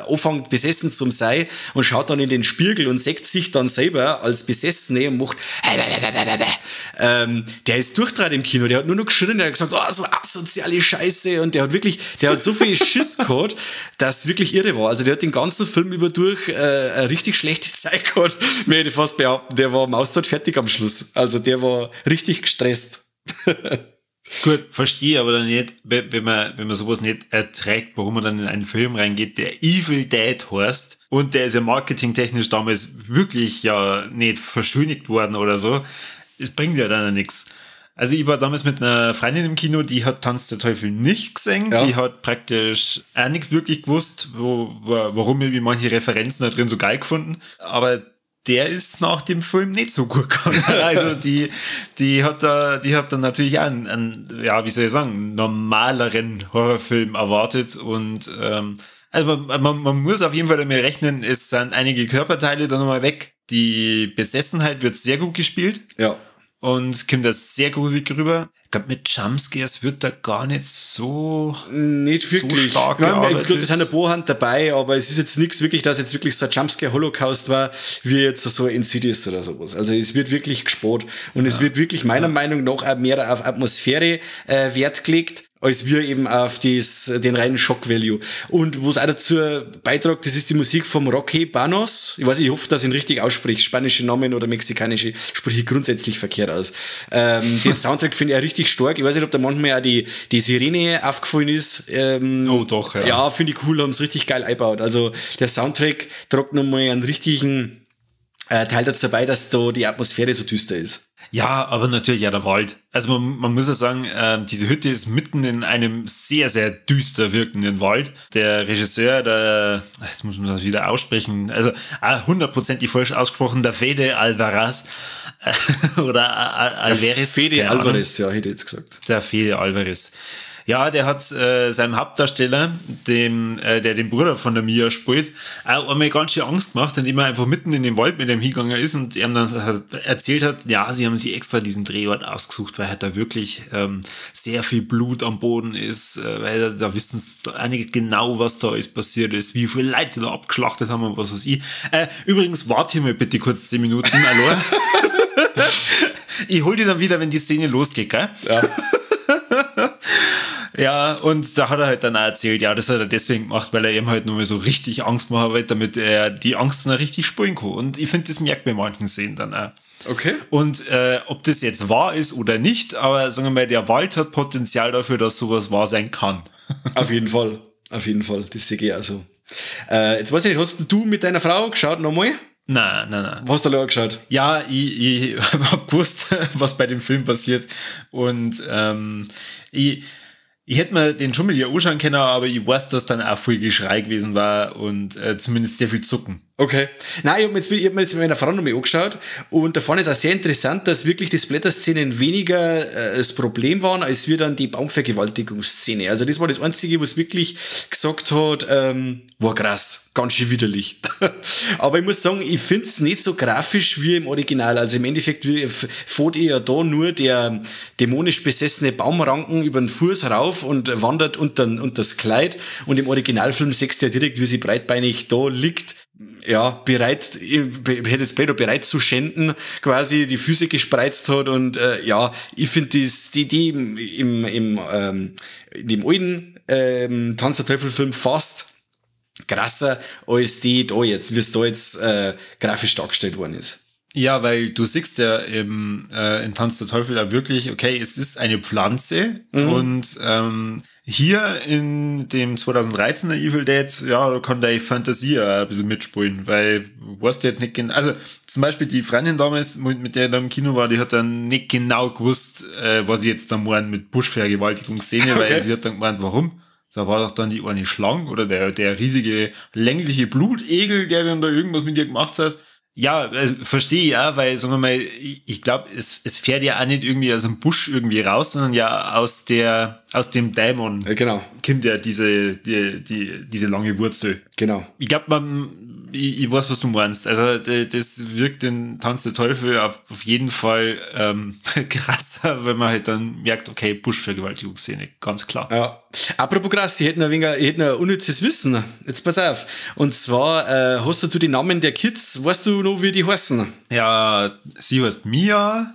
anfängt besessen zum sein und schaut dann in den Spiegel und sieht sich dann selber als Besessene und macht der ist durchtrat im Kino, der hat nur noch geschrien, der hat gesagt, oh, so asoziale Scheiße, und der hat so viel Schiss gehabt, dass wirklich irre war. Also der hat den ganzen Film über durch eine richtig schlechte Zeit gehabt. Mir hätte ich fast behaupten, der war maustot fertig am Schluss. Also der war richtig gestresst. Gut, verstehe aber dann nicht, wenn man sowas nicht erträgt, warum man dann in einen Film reingeht, der Evil Dead heißt, und der ist ja marketingtechnisch damals wirklich ja nicht verschönigt worden oder so. Es bringt ja dann nichts. Also ich war damals mit einer Freundin im Kino, die hat Tanz der Teufel nicht gesehen, ja. Die hat praktisch auch nicht wirklich gewusst, warum ich manche Referenzen da drin so geil gefunden, aber der ist nach dem Film nicht so gut gegangen. Also die hat dann natürlich auch einen, ja, wie soll ich sagen, normaleren Horrorfilm erwartet. Und also man muss auf jeden Fall damit rechnen, es sind einige Körperteile da nochmal weg. Die Besessenheit wird sehr gut gespielt. Ja. Und kommt da sehr gruselig rüber. Ich glaube, mit Jumpscares wird da gar nicht so, nicht wirklich so stark gearbeitet. Gut, es sind ein paar Hand dabei, aber es ist jetzt nichts wirklich, dass jetzt wirklich so ein Jumpscare-Holocaust war, wie jetzt so Insidious oder sowas. Also es wird wirklich gespart. Und es wird wirklich meiner Meinung nach auch mehr auf Atmosphäre Wert gelegt, als wir eben auf den reinen Shock-Value. Und was auch dazu beitragt, das ist die Musik vom Roque Banos. Ich weiß nicht, ich hoffe, dass ich ihn richtig ausspreche. Spanische Namen oder mexikanische spreche ich grundsätzlich verkehrt aus. Den Soundtrack finde ich auch richtig stark. Ich weiß nicht, ob da manchmal auch die Sirene aufgefallen ist. Oh doch, ja. Ja, finde ich cool, haben es richtig geil eingebaut. Also der Soundtrack tragt nochmal einen richtigen Teil dazu bei, dass da die Atmosphäre so düster ist. Ja, aber natürlich ja der Wald. Also man muss ja sagen, diese Hütte ist mitten in einem sehr, sehr düster wirkenden Wald. Der Regisseur, jetzt muss man das wieder aussprechen, also hundertprozentig falsch ausgesprochen, der Fede Alvarez oder Alvarez. Fede Alvarez, ja, hätte ich jetzt gesagt. Der Fede Alvarez. Ja, der hat seinem Hauptdarsteller, dem, der den Bruder von der Mia spielt, auch einmal ganz schön Angst gemacht, indem er einfach mitten in den Wald mit dem hingegangen ist und ihm dann erzählt hat, ja, sie haben sich extra diesen Drehort ausgesucht, weil halt da wirklich sehr viel Blut am Boden ist, weil da wissen einige genau, was da alles passiert ist, wie viele Leute da abgeschlachtet haben und was weiß ich. Übrigens, warte hier mal bitte kurz 10 Minuten, hallo. Ich hol die dann wieder, wenn die Szene losgeht, gell? Ja. Ja, und da hat er halt dann auch erzählt, ja, das hat er deswegen gemacht, weil er eben halt nur mal so richtig Angst machen wollte, damit er die Angst dann richtig spüren kann. Und ich finde, das merkt man in manchen Szenen dann auch. Okay. Und ob das jetzt wahr ist oder nicht, aber sagen wir mal, der Wald hat Potenzial dafür, dass sowas wahr sein kann. Auf jeden Fall. Auf jeden Fall. Das sehe ich auch so. Jetzt weiß ich nicht, hast du mit deiner Frau geschaut nochmal? Nein, nein, nein. Hast du da geschaut? Ja, ich hab gewusst, was bei dem Film passiert. Und ich hätte mir den schon mit ihr anschauen können, aber ich weiß, dass dann auch viel Geschrei gewesen war und zumindest sehr viel Zucken. Okay. Nein, ich hab mir jetzt mit meiner Frau nochmal angeschaut und da fand ich es auch sehr interessant, dass wirklich die Splatter-Szenen weniger das Problem waren, als wir dann die Baumvergewaltigungsszene. Also das war das Einzige, was wirklich gesagt hat, war krass, ganz schön widerlich. Aber ich muss sagen, ich find's nicht so grafisch wie im Original. Also im Endeffekt fährt ja da nur der dämonisch besessene Baumranken über den Fuß rauf und wandert unter das Kleid und im Originalfilm siehst du ja direkt, wie sie breitbeinig da liegt. Ja, bereit, hätte es bereit zu schänden, quasi die Füße gespreizt hat und ja, ich finde die im in dem alten Tanz der Teufel-Film fast krasser als die da jetzt, wie es da jetzt grafisch dargestellt worden ist. Ja, weil du siehst ja im in Tanz der Teufel da wirklich, okay, es ist eine Pflanze und hier in dem 2013er Evil Dead, ja, da kann deine Fantasie auch ein bisschen mitspielen, weil weißt du jetzt nicht genau, also zum Beispiel die Freundin damals, mit der ich da im Kino war, die hat dann nicht genau gewusst, was ich jetzt da morgen mit Buschvergewaltigungsszene, weil sie hat dann gemeint, warum? Da war doch dann die eine Schlange oder der riesige längliche Blutegel, der dann da irgendwas mit ihr gemacht hat. Ja, also, verstehe ich ja, weil, sagen wir mal, ich glaube, es fährt ja auch nicht irgendwie aus dem Busch irgendwie raus, sondern ja aus dem Dämon. Ja, genau. Kommt ja diese lange Wurzel. Genau. Ich glaube, ich weiß, was du meinst. Also, das wirkt den Tanz der Teufel auf jeden Fall krasser, wenn man halt dann merkt, okay, Buschvergewaltigungsszene, ganz klar. Ja. Apropos krass, ich hätte noch ein unnützes Wissen. Jetzt pass auf. Und zwar, hast du die Namen der Kids? Weißt du noch, wie die heißen? Ja, sie heißt Mia.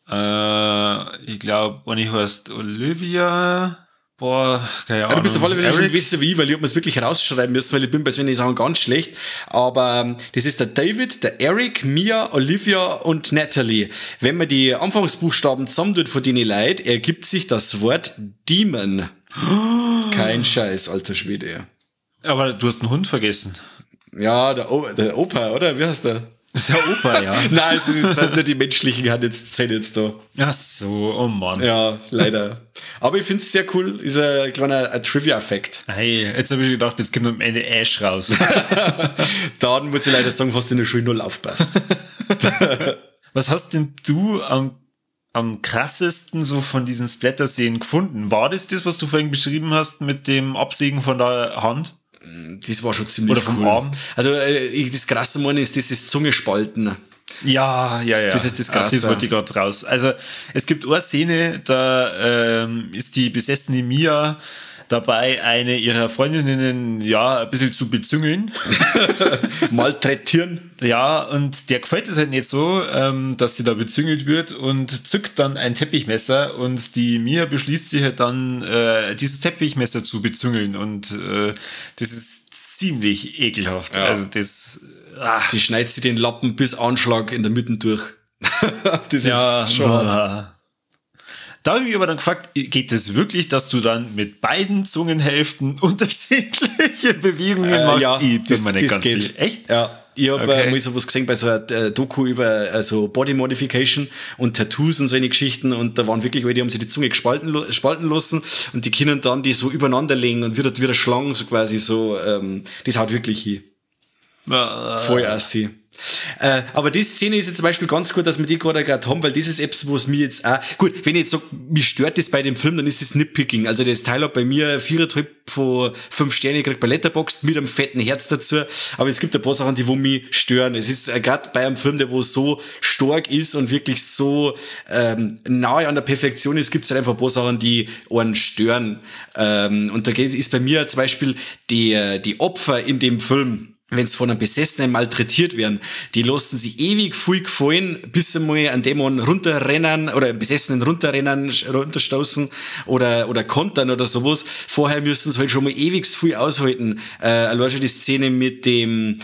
Ich glaube, eine heißt Olivia. Boah, keine Ahnung. Ja, du bist auf alle Fälle schon besser wie ich, weil ich hab mir's wirklich rausschreiben müssen, weil ich bin bei solchen Sachen ganz schlecht. Aber das ist der David, der Eric, Mia, Olivia und Natalie. Wenn man die Anfangsbuchstaben zusammentut von denen Leuten, ergibt sich das Wort Demon. Kein Scheiß, alter Schwede. Aber du hast einen Hund vergessen. Ja, der Opa, oder? Wie heißt der? Der Opa, ja. Nein, es ist halt nur die menschlichen Hand jetzt, sind jetzt da. Ach so, oh Mann. Ja, leider. Aber ich find's sehr cool. Ist ein kleiner Trivia-Fact. Hey, jetzt habe ich gedacht, jetzt kommt am Ende Ash raus. Dann muss ich leider sagen, hast du in der Schule null aufpasst. Was hast denn du am krassesten so von diesen Splatter-Szenen gefunden? War das, was du vorhin beschrieben hast mit dem Absägen von der Hand? Das war schon ziemlich oder vom cool. Arm. Also das Krasse meine ist dieses Zungespalten. Ja, ja, ja. Das ist das Krasse. Das wollte ich gerade raus. Also es gibt eine Szene, da ist die besessene Mia dabei, eine ihrer Freundinnen ja ein bisschen zu bezüngeln. Malträtieren. Ja, und der gefällt es halt nicht so, dass sie da bezüngelt wird und zückt dann ein Teppichmesser und die Mia beschließt sich halt dann, dieses Teppichmesser zu bezüngeln und das ist ziemlich ekelhaft. Ja. Also das... Die schneidet sie den Lappen bis Anschlag in der Mitte durch. Das ja, ist schon hart. Da habe ich mich aber dann gefragt, geht es wirklich, dass du dann mit beiden Zungenhälften unterschiedliche Bewegungen machst? Ja, ich bin mir nicht ganz geht. sicher. Echt? Ja. Ich habe mal sowas gesehen bei so einer Doku über so Body Modification und Tattoos und solche Geschichten und da waren wirklich welche, die haben sich die Zunge spalten lassen und die können dann die so übereinander legen und wieder Schlangen, so quasi so, das haut wirklich hin. Voll assi. Aber die Szene ist jetzt zum Beispiel ganz gut, dass wir die gerade haben, weil das ist etwas, wo es mir jetzt auch, gut, wenn ich jetzt sage, mich stört das bei dem Film, dann ist das Nitpicking. Also das Teil hat bei mir 4,5 von 5 Sterne gekriegt bei Letterboxd mit einem fetten Herz dazu. Aber es gibt ein paar Sachen, die wo mich stören. Es ist gerade bei einem Film, der wo so stark ist und wirklich so nahe an der Perfektion ist, gibt es halt einfach ein paar Sachen, die einen stören. Und da ist bei mir zum Beispiel die Opfer in dem Film. Wenn sie von einem Besessenen malträtiert werden, die lassen sich ewig viel gefallen, bis sie mal einen Dämon runterrennen oder einen Besessenen runterrennen, runterstoßen oder kontern oder sowas. Vorher müssen sie halt schon mal ewig viel aushalten. Allein schon die Szene mit dem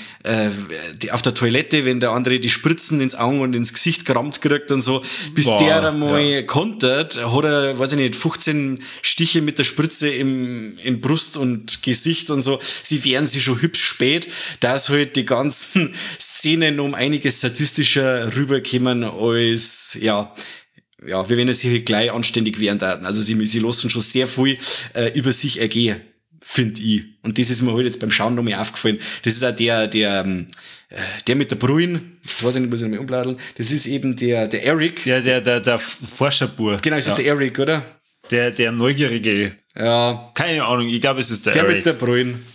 die, auf der Toilette, wenn der andere die Spritzen ins Auge und ins Gesicht gerammt kriegt und so, bis Boah, der einmal ja. kontert, hat er, weiß ich nicht, 15 Stiche mit der Spritze im Brust und Gesicht und so. Sie wehren sich schon hübsch spät, dass halt die ganzen Szenen um einiges sadistischer rüberkommen als, ja, wie wenn er sich halt gleich anständig wehren taten. Also sie lassen schon sehr viel über sich ergehen, find ich. Und das ist mir halt jetzt beim Schauen nochmal aufgefallen. Das ist auch der mit der Brühen, das weiß ich nicht, muss ich nochmal umbladeln. Das ist eben der Eric. Ja, der Forscherbur. Genau, es ist der Eric, oder? Der Neugierige. Ja. Keine Ahnung, ich glaube, es ist der Der Eric. mit der Brühen.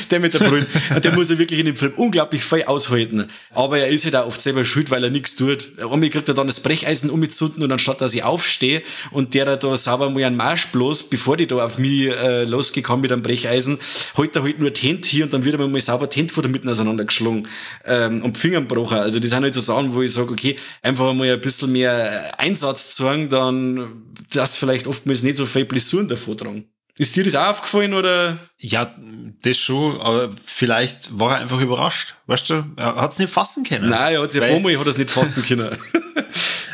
Der mit der Brühen. Und der muss ja wirklich in dem Film unglaublich viel aushalten. Aber er ist halt auch oft selber schuld, weil er nichts tut. Einmal kriegt er dann das Brecheisen umgezogen und anstatt dass ich aufstehe und der da sauber mal einen Marsch bloß, bevor die da auf mich losgekommen mit einem Brecheisen, hält er halt nur die Hände hier und dann wird er mal sauber die Hände von der Mitte auseinandergeschlagen und Finger gebrochen. Also das sind halt so Sachen, wo ich sage, okay, einfach mal ein bisschen mehr Einsatz zeigen, dann dass vielleicht oftmals nicht so viel Blessuren davor tragen. Ist dir das auch aufgefallen, oder? Ja, das schon, aber vielleicht war er einfach überrascht, weißt du? Er hat's nicht fassen können. Nein, er hat's ja Weil ein paar Mal, hat er's nicht fassen können.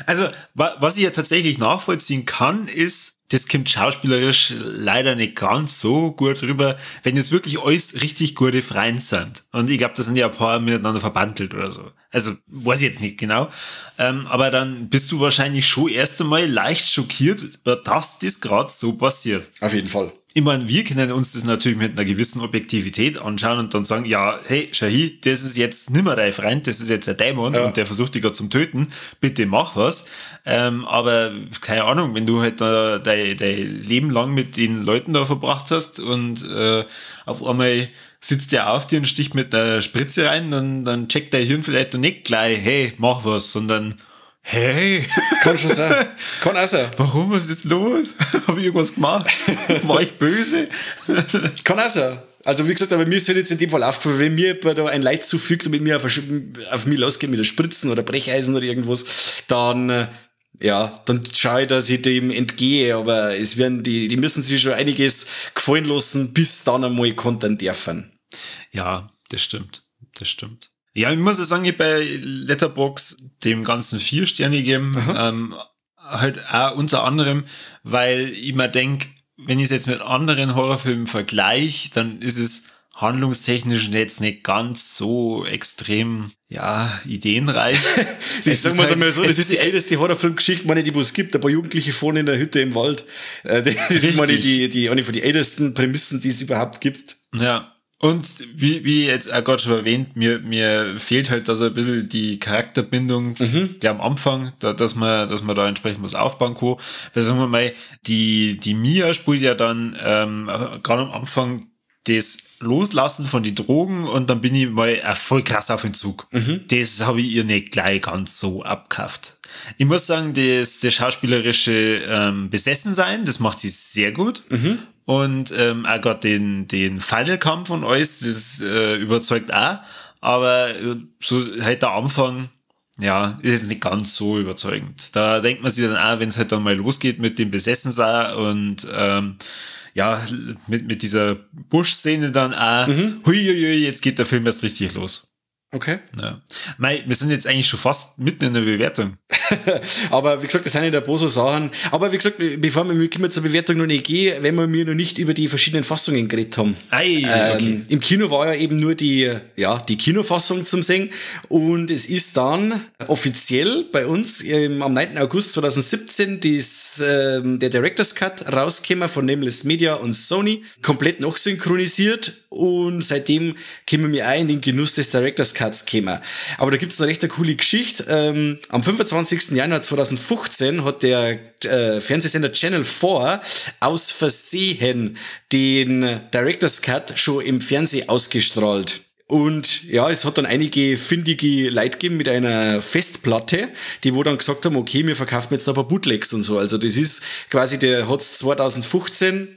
Also, was ich ja tatsächlich nachvollziehen kann, ist, das kommt schauspielerisch leider nicht ganz so gut rüber, wenn es wirklich alles richtig gute Freunde sind. Und ich glaub, das sind ja ein paar miteinander verbandelt oder so. Also, weiß ich jetzt nicht genau. Aber dann bist du wahrscheinlich schon erst einmal leicht schockiert, dass das grad so passiert. Auf jeden Fall. Ich meine, wir können uns das natürlich mit einer gewissen Objektivität anschauen und dann sagen, ja, hey, schau hin, das ist jetzt nimmer dein Freund, das ist jetzt ein Dämon und der versucht dich grad zum Töten, bitte mach was. Aber keine Ahnung, wenn du halt da dein Leben lang mit den Leuten da verbracht hast und auf einmal sitzt der auf dir und sticht mit einer Spritze rein, dann checkt dein Hirn vielleicht noch nicht gleich, hey, mach was, sondern hey. Kann schon sein. Kann auch sein. Warum? Was ist los? Hab ich irgendwas gemacht? War ich böse? Kann auch sein. Also wie gesagt, aber mir ist halt jetzt in dem Fall aufgefallen, wenn mir jemand da ein Leid zufügt und mit mir auf mich losgeht mit der Spritzen oder Brecheisen oder irgendwas, dann, ja, dann schaue ich, dass ich dem entgehe, aber es werden die müssen sich schon einiges gefallen lassen, bis dann einmal kontern dürfen. Ja, das stimmt. Das stimmt. Ja, ich muss ja sagen, ich bei Letterboxd dem ganzen 4 Sterne gegeben, halt auch unter anderem, weil ich mir denk, wenn ich's jetzt mit anderen Horrorfilmen vergleich, dann ist es handlungstechnisch jetzt nicht ganz so extrem, ja, ideenreich. Das Es sagen ist wir's halt einmal so, das es ist die älteste Horrorfilmgeschichte, meine, die es gibt, ein paar Jugendliche vorne in der Hütte im Wald. Das ist, meine, eine von den ältesten Prämissen, die es überhaupt gibt. Ja. Und wie jetzt auch gerade schon erwähnt, mir fehlt halt da so ein bisschen die Charakterbindung, der am Anfang, da, dass man da entsprechend was aufbauen kann. Weil sagen wir mal, die Mia spielt ja dann gerade am Anfang das Loslassen von den Drogen und dann bin ich mal voll krass auf Entzug. Das habe ich ihr nicht gleich ganz so abgekauft. Ich muss sagen, das schauspielerische Besessensein, das macht sie sehr gut. Und auch grad den Final-Kampf und alles, das überzeugt auch. Aber so halt der Anfang, ja, ist jetzt nicht ganz so überzeugend. Da denkt man sich dann auch, wenn's halt dann mal losgeht mit dem Besessensein und ja, mit dieser Busch-Szene dann auch, huiuiui, jetzt geht der Film erst richtig los. Ja. Mei, wir sind jetzt eigentlich schon fast mitten in der Bewertung. Aber wie gesagt, das sind ja ein paar so Sachen. Aber wie gesagt, bevor wir kommen zur Bewertung noch nicht gehen, wenn wir mir noch nicht über die verschiedenen Fassungen geredet haben. Ei, okay. Im Kino war ja eben nur die Kinofassung zum Sehen. Und es ist dann offiziell bei uns am 9. August 2017 der Director's Cut rausgekommen von Nameless Media und Sony. Komplett nachsynchronisiert. Und seitdem kommen wir auch in den Genuss des Director's Cuts gekommen. Aber da gibt's eine recht coole Geschichte. Am 25. Januar 2015 hat der Fernsehsender Channel 4 aus Versehen den Director's Cut schon im Fernsehen ausgestrahlt. Und ja, es hat dann einige findige Leute gegeben mit einer Festplatte, die wo dann gesagt haben, okay, wir verkaufen jetzt ein paar Bootlegs und so. Also das ist quasi, der hat's 2015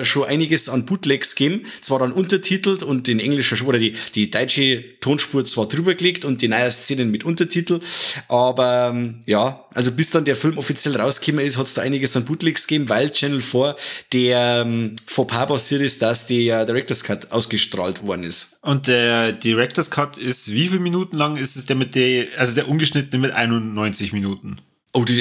schon einiges an Bootlegs gegeben, zwar dann untertitelt und in englischer oder die deutsche Tonspur zwar drüber gelegt und die neuen Szenen mit Untertitel, aber ja, also bis dann der Film offiziell rausgekommen ist, hat es da einiges an Bootlegs gegeben, weil Channel 4 der Fauxpas passiert ist, dass der Director's Cut ausgestrahlt worden ist. Und der Director's Cut ist, wie viele Minuten lang ist es der mit der, also der ungeschnittene mit 91 Minuten? Oh, das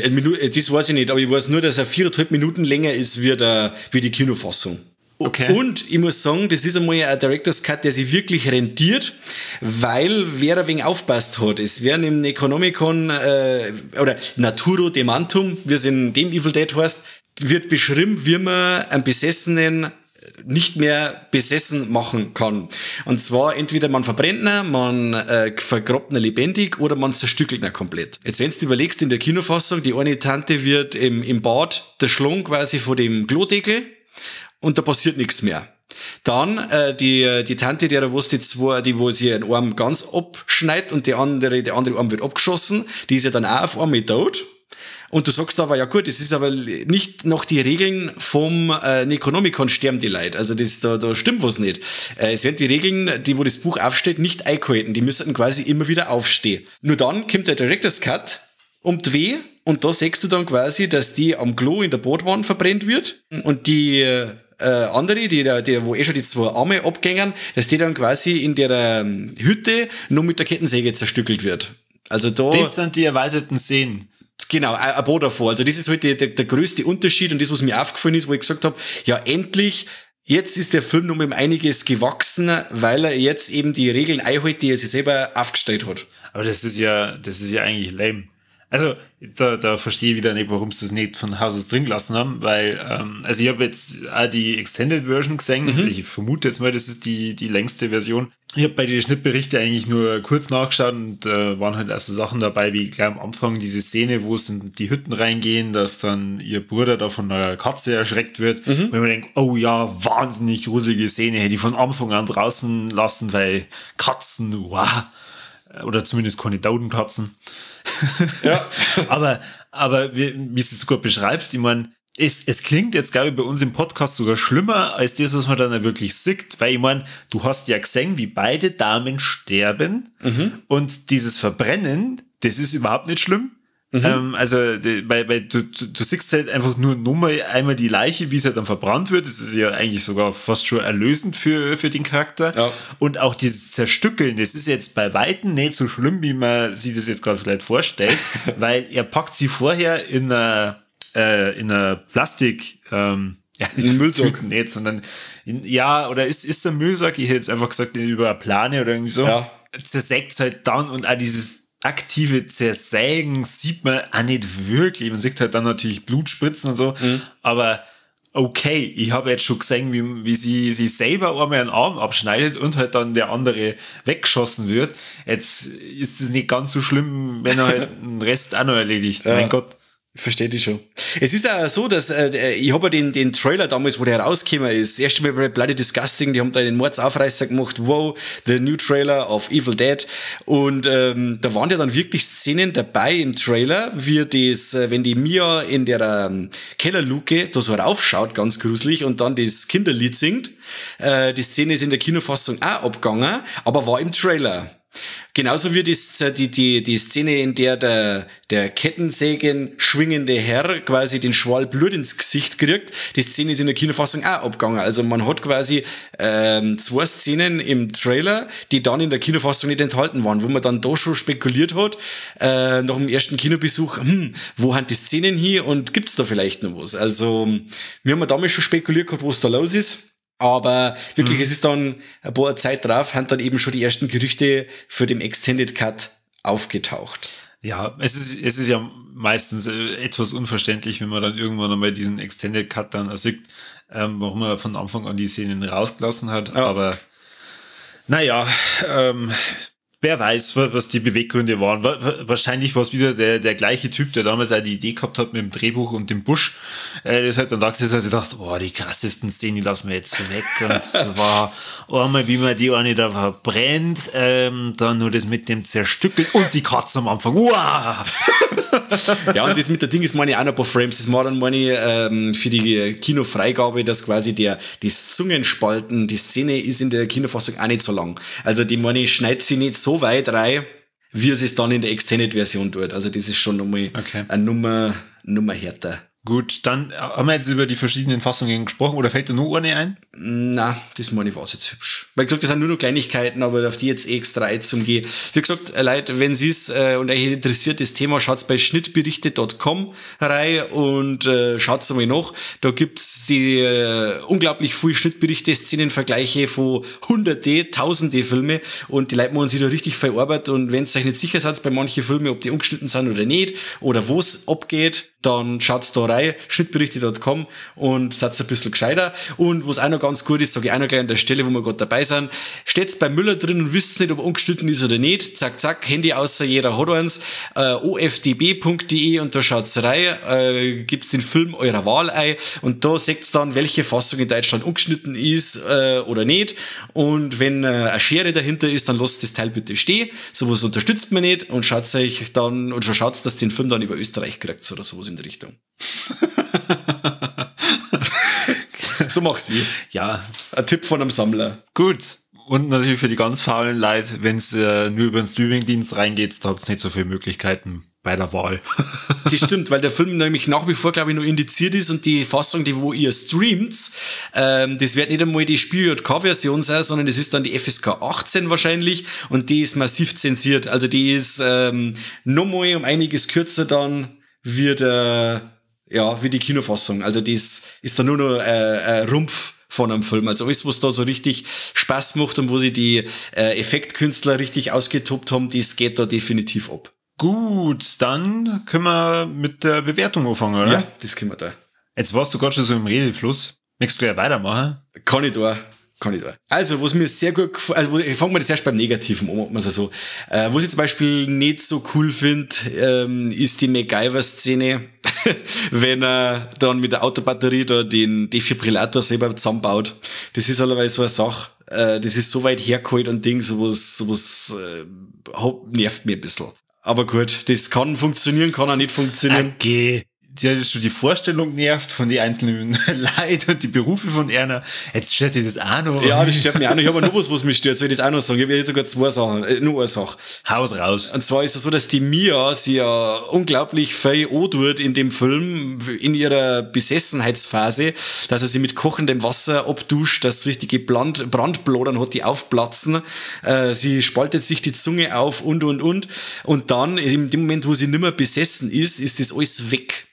weiß ich nicht, aber ich weiß nur, dass er 4,5 Minuten länger ist wie die Kinofassung. Okay. Und ich muss sagen, das ist einmal ein Director's Cut, der sich wirklich rentiert, weil wer ein wenig aufpasst hat. Es werden im Necronomicon oder Naturo Demantum, wie es in dem Evil Dead heißt, wird beschrieben, wie man einen Besessenen nicht mehr besessen machen kann. Und zwar entweder man verbrennt ihn, man vergrabt ihn lebendig oder man zerstückelt ihn komplett. Jetzt, wenn du überlegst, in der Kinofassung, die eine Tante wird im Bad der Schlong quasi vor dem Klodeckel und da passiert nichts mehr. Dann die Tante, der wo die zwei, die wo sie ihren Arm ganz abschneidet und der andere Arm wird abgeschossen, die ist ja dann auch auf einmal tot. Und du sagst aber, ja gut, es ist aber nicht noch die Regeln vom Necronomicon sterben die Leute. Also das, da stimmt was nicht. Es werden die Regeln, die wo das Buch aufsteht, nicht eingehalten. Die müssen quasi immer wieder aufstehen. Nur dann kommt der Director's Cut um die Weh und da siehst du dann quasi, dass die am Klo in der Badwanne verbrennt wird und die andere, die wo eh schon die zwei Arme abgängen, dass die dann quasi in der Hütte nur mit der Kettensäge zerstückelt wird. Also da. Das sind die erweiterten Szenen. Genau, ein paar davor. Also das ist halt der größte Unterschied und das, was mir aufgefallen ist, wo ich gesagt habe, ja endlich, jetzt ist der Film noch um einiges gewachsen, weil er jetzt eben die Regeln einhält, die er sich selber aufgestellt hat. Aber das ist ja eigentlich lame. Also da verstehe ich wieder nicht, warum sie das nicht von Haus aus drin gelassen haben, weil, also ich habe jetzt auch die Extended Version gesehen. Mhm. Ich vermute jetzt mal, das ist die längste Version. Ich habe bei den Schnittberichten eigentlich nur kurz nachgeschaut und waren halt also Sachen dabei, wie gleich am Anfang diese Szene, wo es in die Hütten reingehen, dass dann ihr Bruder da von einer Katze erschreckt wird. Mhm. Wo ich mir denke, oh ja, wahnsinnig gruselige Szene, hätte ich von Anfang an draußen lassen, weil Katzen, wow. Oder zumindest keine Daudenkatzen. Ja. aber wie du es sogar beschreibst, ich meine, es klingt jetzt, glaube ich, bei uns im Podcast sogar schlimmer als das, was man dann wirklich sieht, weil ich meine, du hast ja gesehen, wie beide Damen sterben. Mhm. Und dieses Verbrennen, das ist überhaupt nicht schlimm. Mhm. Also, weil du siehst halt einfach nur nochmal einmal die Leiche, wie sie halt dann verbrannt wird. Das ist ja eigentlich sogar fast schon erlösend für den Charakter. Ja. Und auch dieses Zerstückeln, das ist jetzt bei Weitem nicht so schlimm, wie man sich das jetzt gerade vielleicht vorstellt, weil er packt sie vorher in einer Plastik, ja, in Müllsack. Nicht, sondern oder ist ein Müllsack? Ich hätte jetzt einfach gesagt, über eine Plane oder irgendwie so. Ja. Zersägt halt dann und auch dieses aktive Zersägen sieht man auch nicht wirklich. Man sieht halt dann natürlich Blutspritzen und so, aber okay, ich habe jetzt schon gesehen, wie sie sich selber einmal einen Arm abschneidet und halt dann der andere weggeschossen wird. Jetzt ist es nicht ganz so schlimm, wenn er halt den Rest auch noch erledigt. Ja. Mein Gott. Verstehe ich schon. Es ist ja so, dass ich habe ja den Trailer damals, wo der rausgekommen ist, das erste Mal bei Bloody Disgusting, die haben da den Mordsaufreißer gemacht, wow, the new trailer of Evil Dead. Und da waren ja dann wirklich Szenen dabei im Trailer, wie das, wenn die Mia in der Kellerluke da so raufschaut, ganz gruselig, und dann das Kinderlied singt. Die Szene ist in der Kinofassung auch abgegangen, aber war im Trailer. Genauso wie die Szene, in der der Kettensägen schwingende Herr quasi den Schwall Blut ins Gesicht kriegt, die Szene ist in der Kinofassung auch abgegangen. Also man hat quasi zwei Szenen im Trailer, die dann in der Kinofassung nicht enthalten waren, wo man dann da schon spekuliert hat, nach dem ersten Kinobesuch, wo sind die Szenen hier und gibt's da vielleicht noch was? Also wir haben damals schon spekuliert gehabt, was da los ist. Aber wirklich, es ist dann ein paar Zeit drauf, haben dann eben schon die ersten Gerüchte für den Extended Cut aufgetaucht. Ja, es ist ja meistens etwas unverständlich, wenn man dann irgendwann einmal diesen Extended Cut dann ersieht, warum er von Anfang an die Szenen rausgelassen hat. Ja. Aber naja, wer weiß, was die Beweggründe waren. Wahrscheinlich war es wieder der gleiche Typ, der damals auch die Idee gehabt hat mit dem Drehbuch und dem Busch. Der ist halt dann da gesessen und sich gedacht, oh, die krassesten Szenen, die lassen wir jetzt weg. Und zwar einmal, wie man die eine da verbrennt, dann nur das mit dem Zerstückeln und die Katze am Anfang. Uah! Ja, und das mit der Ding ist meine ich auch noch ein paar Frames. Das war dann meine ich für die Kinofreigabe, dass quasi das Zungenspalten, die Szene ist in der Kinofassung auch nicht so lang. Also die meine ich, schneidet sie nicht so weit rein, wie es dann in der Extended-Version tut. Also das ist schon nochmal eine Nummer härter. Gut, dann haben wir jetzt über die verschiedenen Fassungen gesprochen, oder fällt dir noch eine ein? Na, das meine ich, war's jetzt hübsch. Weil gesagt, das sind nur noch Kleinigkeiten, aber auf die jetzt extra einzugehen. Wie gesagt, Leute, wenn sie es und euch interessiert das Thema, schaut's bei schnittberichte.com rein und schaut's einmal nach. Da gibt's die unglaublich viele Schnittberichte, Szenenvergleiche von hunderte, tausende Filme und die Leute machen sich da richtig viel Arbeit und wenn's euch nicht sicher seid bei manchen Filmen, ob die umgeschnitten sind oder nicht oder wo's abgeht, dann schaut's da rein, schnittberichte.com und seid ein bisschen gescheiter. Und was auch noch ganz gut ist, sage ich auch noch gleich an der Stelle, wo wir gerade dabei sind, steht's bei Müller drin und wisst nicht, ob umgeschnitten ist oder nicht. Zack, zack, Handy außer jeder hat eins. ofdb.de und da schaut's rein, gibt's den Film eurer Wahl ein und da seht's dann, welche Fassung in Deutschland umgeschnitten ist oder nicht. Und wenn eine Schere dahinter ist, dann lasst das Teil bitte stehen. Sowas unterstützt man nicht und schaut euch dann, oder schaut's, dass den Film dann über Österreich kriegt oder sowas in der Richtung. So mach's ich. Ja. Ein Tipp von einem Sammler. Gut. Und natürlich für die ganz faulen Leute, wenn's nur über den Streamingdienst reingeht, da habt's nicht so viele Möglichkeiten bei der Wahl. Das stimmt, weil der Film nämlich nach wie vor, glaube ich, noch indiziert ist und die Fassung, die wo ihr streamt, das wird nicht einmal die Spiel-JK-Version sein, sondern das ist dann die FSK 18 wahrscheinlich und die ist massiv zensiert. Also die ist nochmal um einiges kürzer dann wird ja, wie die Kinofassung. Also das ist dann nur noch Rumpf von einem Film. Also alles, was da so richtig Spaß macht und wo sich die Effektkünstler richtig ausgetobt haben, das geht da definitiv ab. Gut, dann können wir mit der Bewertung anfangen, oder? Ja, das können wir da. Jetzt warst du gerade schon so im Redefluss. Möchtest du ja weitermachen? Kann ich da. Kann ich da. Also, was mir sehr gut gefällt, also ich fange mal das erst beim Negativen an, man so. Was ich zum Beispiel nicht so cool finde, ist die MacGyver-Szene, wenn er dann mit der Autobatterie da den Defibrillator selber zusammenbaut. Das ist allerweil so eine Sache. Das ist so weit hergeholt und Ding, sowas nervt mir ein bisschen. Aber gut, das kann funktionieren, kann auch nicht funktionieren. Okay. Die hat schon die Vorstellung nervt von den einzelnen Leuten und die Berufe von einer. Jetzt stört dir das auch noch. Ja, das stört mich auch noch. Ich habe noch was mich stört. Soll ich das auch noch sagen? Ich habe jetzt sogar zwei Sachen. Nur eine Sache. Haus raus. Und zwar ist es so, dass die Mia sie ja unglaublich viel antut in dem Film, in ihrer Besessenheitsphase, dass er sie mit kochendem Wasser abduscht, dass richtige Brandblodern hat, die aufplatzen. Sie spaltet sich die Zunge auf und. Und dann, in dem Moment, wo sie nicht mehr besessen ist, ist das alles weg.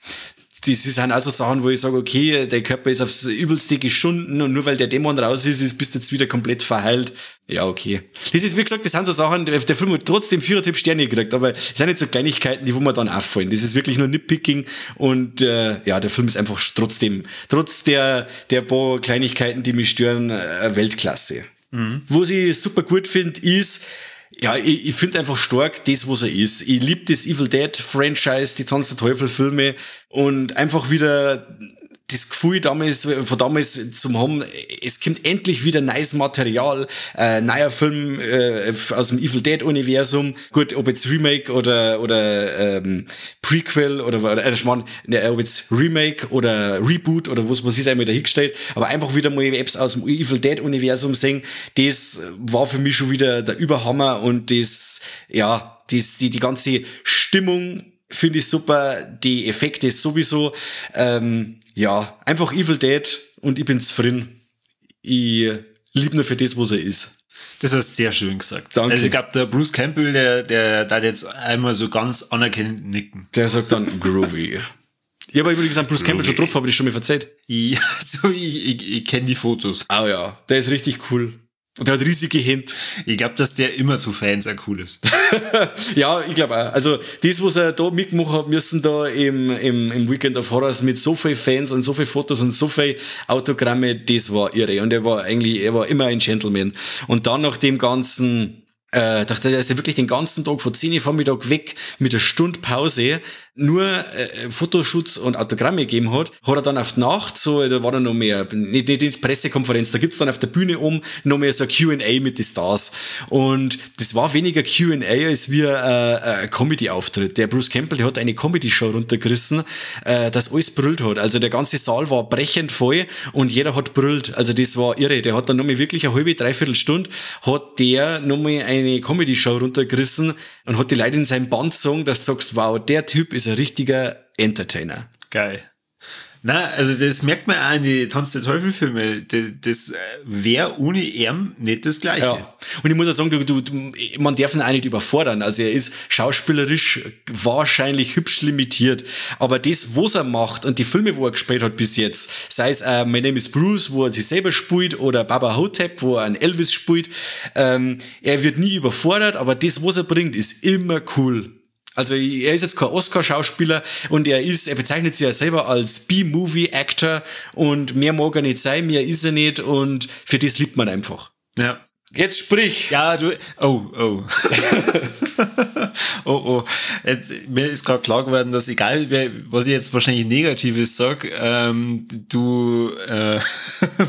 Das sind also Sachen, wo ich sage, okay, der Körper ist aufs Übelste geschunden und nur weil der Dämon raus ist, bist du jetzt wieder komplett verheilt. Ja, okay. Das ist, wie gesagt, das sind so Sachen, der Film hat trotzdem 4,5 Sterne gekriegt, aber es sind nicht so Kleinigkeiten, die wo man dann auffallen. Das ist wirklich nur Nitpicking und ja, der Film ist einfach trotzdem, trotz der paar Kleinigkeiten, die mich stören, Weltklasse. Mhm. Was ich super gut finde, ist, ja, ich finde einfach stark das, was er ist. Ich lieb das Evil Dead Franchise, die Tanz der Teufel Filme und einfach wieder das Gefühl damals, von damals zum haben, es kommt endlich wieder neues Material, neuer Film aus dem Evil Dead Universum. Gut, ob jetzt Remake oder Prequel oder ich mein, ne, ob jetzt Remake oder Reboot oder was ist einmal dahingestellt, aber einfach wieder mal Apps aus dem Evil Dead Universum sehen, das war für mich schon wieder der Überhammer und das, ja, das, die ganze Stimmung finde ich super, die Effekte sowieso, ja, einfach Evil Dead und ich bin zufrieden. Ich liebe nur für das, was er ist. Das hast du sehr schön gesagt. Danke. Also ich glaube, der Bruce Campbell, der darf jetzt einmal so ganz anerkennend nicken. Der sagt dann groovy. Ich habe übrigens an Bruce Campbell schon drauf, habe ich schon mal verzeiht. Ja, so ich kenne die Fotos. Ah ja, der ist richtig cool. Und der hat riesige Hände. Ich glaube, dass der immer zu Fans auch cool ist. Ja, ich glaube auch. Also das, was er da mitgemacht hat, müssen da im Weekend of Horrors mit so vielen Fans und so vielen Fotos und so viel Autogramme, das war irre. Und er war immer ein Gentleman. Und dann nach dem ganzen, dachte, er ist ja wirklich den ganzen Tag von 10 Uhr Vormittag weg mit einer Stunde Pause, nur Fotoshoots und Autogramme gegeben hat, hat er dann auf die Nacht so, da war dann noch mehr, nicht Pressekonferenz, da gibt's dann auf der Bühne oben noch mehr so ein Q&A mit den Stars. Und das war weniger Q&A als wie ein Comedy-Auftritt. Der Bruce Campbell, der hat eine Comedy-Show runtergerissen, das alles brüllt hat. Also der ganze Saal war brechend voll und jeder hat brüllt. Also das war irre. Der hat dann nochmal wirklich eine halbe, dreiviertel Stunde hat der nochmal eine Comedy-Show runtergerissen und hat die Leute in seinem Band gezogen, dass du sagst, wow, der Typ ist ein richtiger Entertainer. Geil. Na, also das merkt man auch in die Tanz der Teufel-Filme. Das wäre ohne ihn nicht das Gleiche. Ja. Und ich muss auch sagen, man darf ihn auch nicht überfordern. Also er ist schauspielerisch wahrscheinlich hübsch limitiert. Aber das, was er macht und die Filme, wo er gespielt hat bis jetzt, sei es My Name is Bruce, wo er sich selber spielt, oder Baba Hotep, wo er einen Elvis spielt, er wird nie überfordert, aber das, was er bringt, ist immer cool. Also er ist jetzt kein Oscar-Schauspieler und er bezeichnet sich ja selber als B-Movie-Actor und mehr mag er nicht sein, mehr ist er nicht und für das liebt man einfach. Ja. Jetzt sprich! Ja, du... Oh, oh. Oh, oh. Jetzt, mir ist gerade klar geworden, dass egal, was ich jetzt wahrscheinlich Negatives sag, du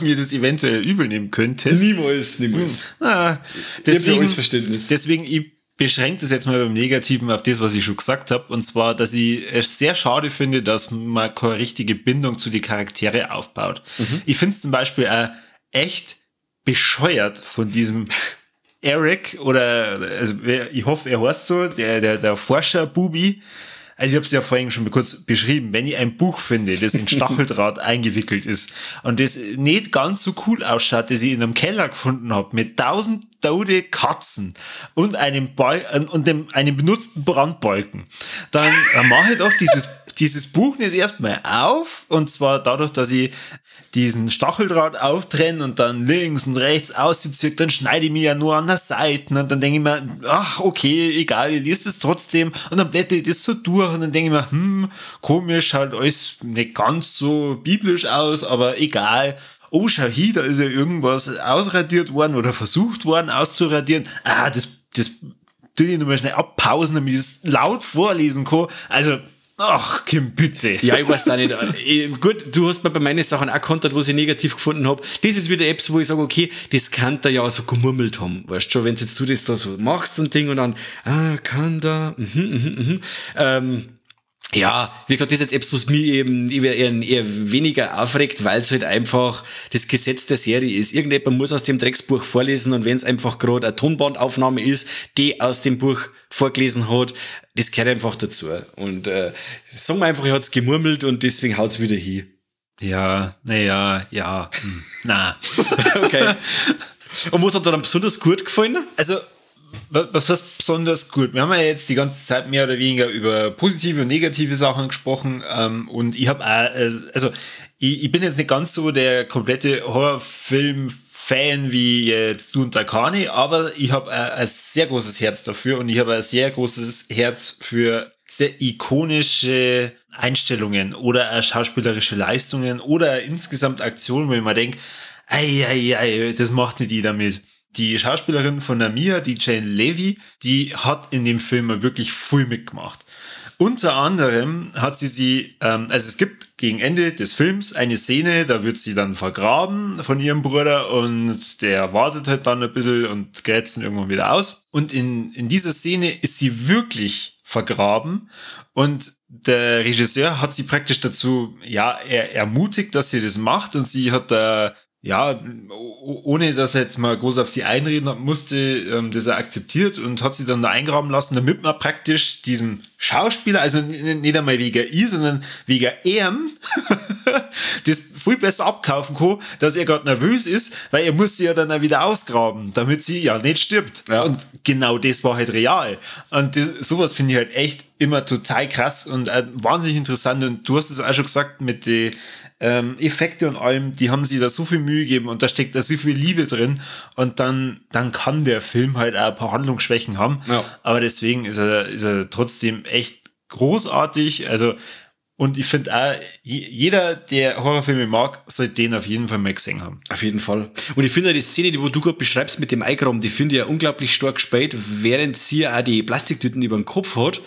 mir das eventuell übel nehmen könntest. Niemals, niemals. Ah, deswegen, Verständnis. Deswegen, ich beschränkt es jetzt mal beim Negativen auf das, was ich schon gesagt habe, und zwar, dass ich es sehr schade finde, dass man keine richtige Bindung zu den Charaktere aufbaut. Mhm. Ich finde es zum Beispiel auch echt bescheuert von diesem Eric, oder, also ich hoffe, er heißt so, der Forscher-Bubi. Also ich habe es ja vorhin schon mal kurz beschrieben, wenn ich ein Buch finde, das in Stacheldraht eingewickelt ist und das nicht ganz so cool ausschaut, das ich in einem Keller gefunden habe, mit 1000 tote Katzen und einem einem benutzten Brandbalken, dann mache ich doch dieses Buch nicht erstmal auf, und zwar dadurch, dass ich diesen Stacheldraht auftrenne und dann links und rechts ausziehe, dann schneide ich mich ja nur an der Seite und dann denke ich mir, ach okay, egal, ich lese das trotzdem, und dann blätter ich das so durch und dann denke ich mir, komisch, schaut alles nicht ganz so biblisch aus, aber egal. Oh, schau hier, da ist ja irgendwas ausradiert worden oder versucht worden auszuradieren. Ah, das tue ich nochmal schnell abpausen, damit ich es laut vorlesen kann. Also, ach, Kim, bitte. Ja, ich weiß auch nicht. Gut, du hast mir bei meinen Sachen auch kontert, was ich negativ gefunden habe. Das ist wieder Apps, wo ich sage, okay, das kann der ja so gemurmelt haben. Weißt du schon, wenn jetzt du das da so machst und Ding und dann, kann da, ja, wie gesagt, das ist jetzt etwas, was mich eben eher weniger aufregt, weil es halt einfach das Gesetz der Serie ist. Irgendjemand muss aus dem Drecksbuch vorlesen, und wenn es einfach gerade eine Tonbandaufnahme ist, die aus dem Buch vorgelesen hat, das gehört einfach dazu. Und sagen wir einfach, er hat's gemurmelt und deswegen haut's wieder hin. Ja, naja, ja, na. Okay. Und was hat dir dann besonders gut gefallen? Also, was heißt besonders gut? Wir haben ja jetzt die ganze Zeit mehr oder weniger über positive und negative Sachen gesprochen, und ich habe auch, also ich bin jetzt nicht ganz so der komplette Horrorfilm-Fan wie jetzt du und der Kani, aber ich habe ein sehr großes Herz dafür, und ich habe ein sehr großes Herz für sehr ikonische Einstellungen oder schauspielerische Leistungen oder insgesamt Aktionen, wo ich mir denke, ei, ei, ei, das macht nicht jeder mit. Die Schauspielerin von der Mia, die Jane Levy, die hat in dem Film wirklich viel mitgemacht. Unter anderem hat sie also es gibt gegen Ende des Films eine Szene, da wird sie dann vergraben von ihrem Bruder und der wartet halt dann ein bisschen und gräbt dann irgendwann wieder aus. Und in dieser Szene ist sie wirklich vergraben und der Regisseur hat sie praktisch dazu, ja, er ermutigt, dass sie das macht, und sie hat da, ja, ohne dass er jetzt mal groß auf sie einreden musste, das er akzeptiert und hat sie dann da eingraben lassen, damit man praktisch diesem Schauspieler, also nicht einmal wegen ihr, sondern wegen ihm, das viel besser abkaufen kann, dass er gerade nervös ist, weil er muss sie ja dann auch wieder ausgraben, damit sie ja nicht stirbt. Ja. Und genau das war halt real. Und das, sowas finde ich halt echt immer total krass und wahnsinnig interessant. Und du hast es auch schon gesagt, mit den Effekte und allem, die haben sich da so viel Mühe gegeben und da steckt da so viel Liebe drin, und dann kann der Film halt auch ein paar Handlungsschwächen haben. Ja. Aber deswegen ist er trotzdem echt großartig. Also Und ich finde auch, jeder, der Horrorfilme mag, sollte den auf jeden Fall mal gesehen haben. Auf jeden Fall. Und ich finde die Szene, die wo du gerade beschreibst mit dem Eigraben, die finde ich ja unglaublich stark gespielt. Während sie auch die Plastiktüten über den Kopf hat,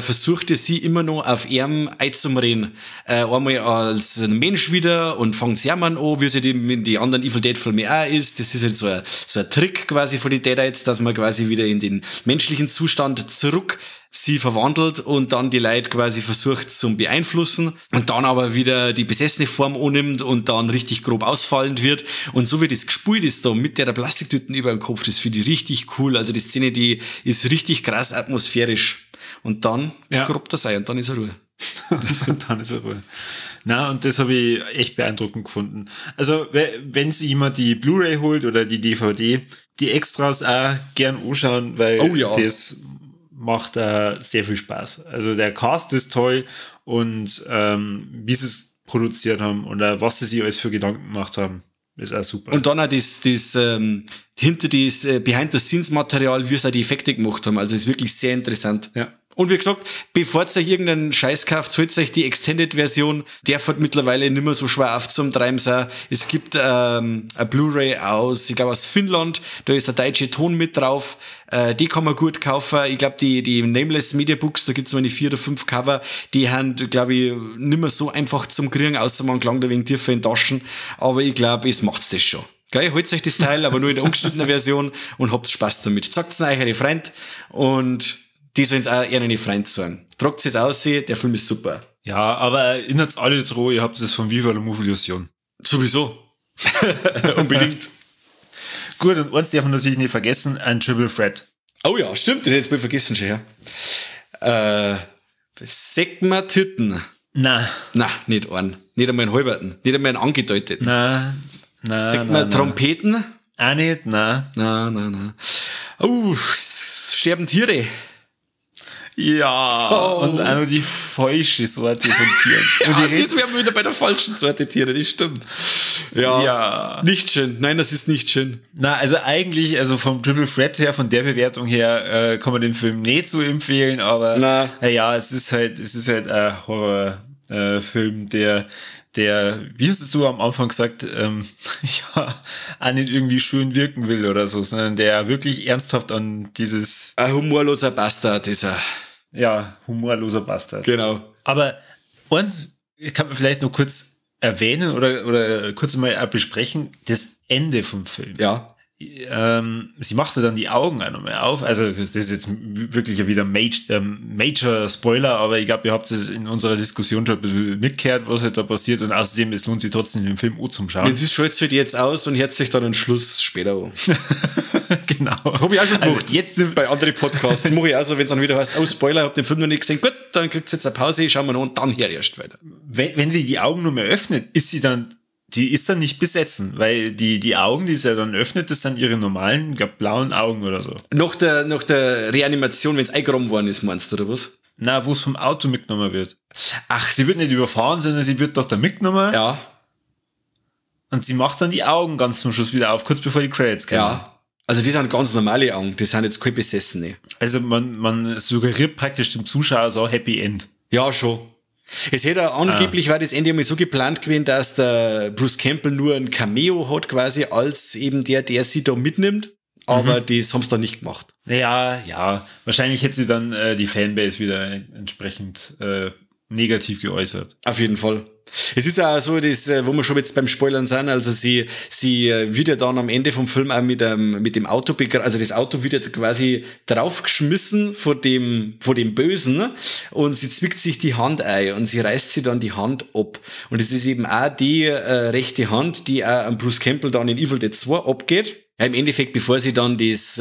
versuchte sie immer noch auf ihm einzumreden. Einmal als Mensch wieder und fängt sie an, wie sie in die anderen Evil Dead Filme auch ist. Das ist halt so ein Trick quasi von den Deadites, dass man quasi wieder in den menschlichen Zustand zurück sie verwandelt und dann die Leute quasi versucht zum beeinflussen und dann aber wieder die besessene Form annimmt und dann richtig grob ausfallend wird. Und so wie das gespielt ist da mit der Plastiktüten über dem Kopf, das finde ich richtig cool. Also die Szene, die ist richtig krass atmosphärisch. Und dann grob das ein und dann ist er Ruhe. Und dann ist er Ruhe. Na, und das habe ich echt beeindruckend gefunden. Also, wenn sich jemand die Blu-ray holt oder die DVD, die Extras auch gern anschauen, weil das macht sehr viel Spaß. Also der Cast ist toll und wie sie es produziert haben und was sie sich alles für Gedanken gemacht haben, ist auch super. Und dann auch das hinter das Behind-the-Scenes-Material, wie sie auch die Effekte gemacht haben. Also ist wirklich sehr interessant. Ja. Und wie gesagt, bevor ihr euch irgendeinen Scheiß kauft, holt euch die Extended-Version. Der fährt mittlerweile nicht mehr so schwer auf zum Treiben sein. Es gibt eine Blu-ray aus, ich glaube aus Finnland, da ist der deutsche Ton mit drauf. Die kann man gut kaufen. Ich glaube, die Nameless Media Books, da gibt's mal 4 oder 5 Cover, die haben, glaube ich, nicht mehr so einfach zum Kriegen, außer man klang da wegen tiefer in Taschen. Aber ich glaube, es macht's das schon. Gell? Holt euch das Teil, aber nur in der ungeschnittenen Version und habt Spaß damit. Sagt's euch eure Freund und die sollen es auch eher nicht Freund sagen. Tragt es aus, der Film ist super. Ja, aber erinnert alle dran, ihr habt es von Viva la Movilusion. Sowieso. Unbedingt. Gut, und eins darf man natürlich nicht vergessen, ein Triple Threat. Oh ja, stimmt, den hätte ich jetzt mal vergessen schon, ja. Sag mal Titten. Nein. Nein, nicht einen. Nicht einmal einen halberten. Nicht einmal einen angedeuteten. Nein, nein. Sag mal Trompeten. Auch nicht, nein. Nein, nein, nein. Oh, sterben Tiere. Ja, und auch noch die falsche Sorte von Tieren. Ja, und die das wären wir wieder bei der falschen Sorte Tiere, das stimmt. Ja, ja. Nicht schön. Nein, das ist nicht schön. Na, also eigentlich, also vom Triple Threat her, von der Bewertung her, kann man den Film nicht so empfehlen, aber na ja, es ist halt ein Horrorfilm, der, wie hast du am Anfang gesagt, ja, auch nicht irgendwie schön wirken will oder so, sondern der wirklich ernsthaft an dieses... Ein humorloser Bastard ist er. Ja, humorloser Bastard. Genau. Aber eins kann man vielleicht noch kurz erwähnen oder kurz mal besprechen, das Ende vom Film. Ja. Sie machte dann die Augen auch nochmal auf. Also das ist jetzt wirklich wieder Major Spoiler, aber ich glaube, ihr habt es in unserer Diskussion schon ein bisschen mitgehört, was halt da passiert, und außerdem, es lohnt sich trotzdem, den Film auch zum Schauen. Wenn sie schaltet halt jetzt aus und hört sich dann einen Schluss später an. Genau. Hab ich auch schon gemacht. Also jetzt bei anderen Podcasts. Das mache ich auch so, wenn es dann wieder heißt, oh Spoiler, hab den Film noch nicht gesehen. Gut, dann kriegt jetzt eine Pause, schauen wir noch und dann her erst weiter. Wenn sie die Augen nur mehr öffnet, ist sie dann... Die ist dann nicht besessen, weil die Augen, die sie ja dann öffnet, das sind ihre normalen, ich glaub, blauen Augen oder so. Nach der Reanimation, wenn es eingeräumt worden ist, meinst du, oder was? Na, wo es vom Auto mitgenommen wird. Ach, sie wird nicht überfahren, sondern sie wird doch da mitgenommen. Ja. Und sie macht dann die Augen ganz zum Schluss wieder auf, kurz bevor die Credits kommen. Ja. Also die sind ganz normale Augen, die sind jetzt keine Besessene. Also man suggeriert praktisch dem Zuschauer so Happy End. Ja, schon. Es hätte auch angeblich, war das Ende einmal so geplant gewesen, dass der Bruce Campbell nur ein Cameo hat quasi, als eben der sie da mitnimmt. Aber das haben sie dann nicht gemacht. Ja, ja. Wahrscheinlich hätte sie dann die Fanbase wieder entsprechend negativ geäußert. Auf jeden Fall. Es ist auch so, das, wo wir schon jetzt beim Spoilern sind, also sie wird ja dann am Ende vom Film auch mit dem Auto, also das Auto wird ja quasi draufgeschmissen vor dem Bösen, und sie zwickt sich die Hand ein und sie reißt sie dann die Hand ab. Und es ist eben auch die rechte Hand, die auch an Bruce Campbell dann in Evil Dead 2 abgeht. Ja, im Endeffekt, bevor sie dann das,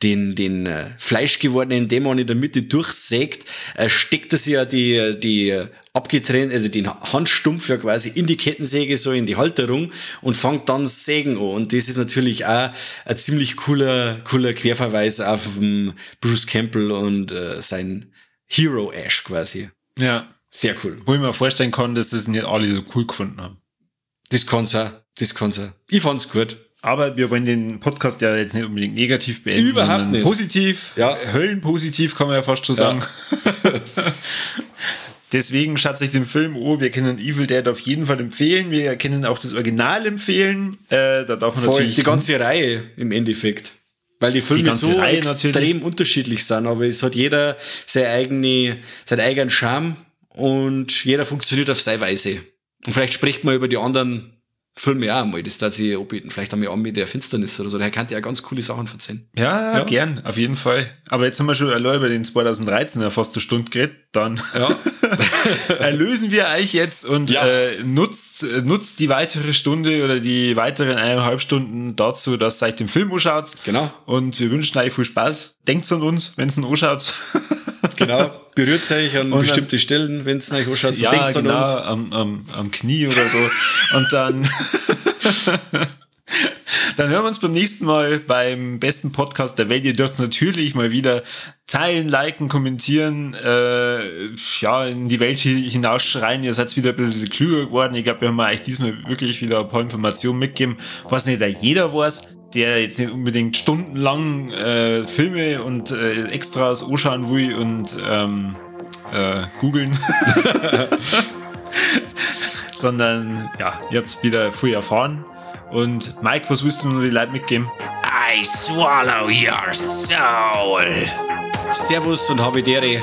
den fleischgewordenen Dämon in der Mitte durchsägt, steckt er sie ja die abgetrennt, also den Handstumpf ja quasi in die Kettensäge, so in die Halterung, und fängt dann Sägen an. Und das ist natürlich auch ein ziemlich cooler Querverweis auf Bruce Campbell und sein Hero Ash quasi. Ja. Sehr cool. Wo ich mir vorstellen kann, dass das nicht alle so cool gefunden haben. Das kann's auch. Das kann's auch. Ich fand's gut. Aber wir wollen den Podcast ja jetzt nicht unbedingt negativ beenden. Überhaupt nicht. Positiv. Ja. Höllenpositiv kann man ja fast schon sagen. Ja. Deswegen schaut sich den Film an. Wir können Evil Dead auf jeden Fall empfehlen. Wir können auch das Original empfehlen. Da darf man Voll, natürlich die ganze Reihe im Endeffekt. Weil die Filme Die ganze so Reihe extrem natürlich. unterschiedlich sind, aber es hat jeder seinen eigenen Charme und jeder funktioniert auf seine Weise. Und vielleicht spricht man über die anderen Filme auch einmal, das darf sich anbieten. Vielleicht haben wir auch mit der Finsternis oder so. Der kann ja ganz coole Sachen erzählen. Ja, Ja. gern, auf jeden Fall. Aber jetzt haben wir schon allein über den 2013er fast eine Stunde geredet. Dann erlösen wir euch jetzt und nutzt die weitere Stunde oder die weiteren 1,5 Stunden dazu, dass ihr euch den Film anschaut. Genau. Und wir wünschen euch viel Spaß. Denkt an uns, wenn's ihn anschaut. Genau. Berührt euch an Und dann bestimmte Stellen, wenn's euch anschaut. Ja, denkt an genau, uns. am Knie oder so. Und dann hören wir uns beim nächsten Mal beim besten Podcast der Welt. Ihr dürft natürlich mal wieder teilen, liken, kommentieren, ja, in die Welt hinausschreien. Ihr seid wieder ein bisschen klüger geworden. Ich glaub, wir haben euch diesmal wirklich wieder ein paar Informationen mitgegeben, was nicht jeder weiß, der jetzt nicht unbedingt stundenlang Filme und Extras anschauen will und googeln. Sondern, ja, ihr habt wieder viel erfahren. Und Mike, was willst du noch die Leute mitgeben? I swallow your soul. Servus und Habidere.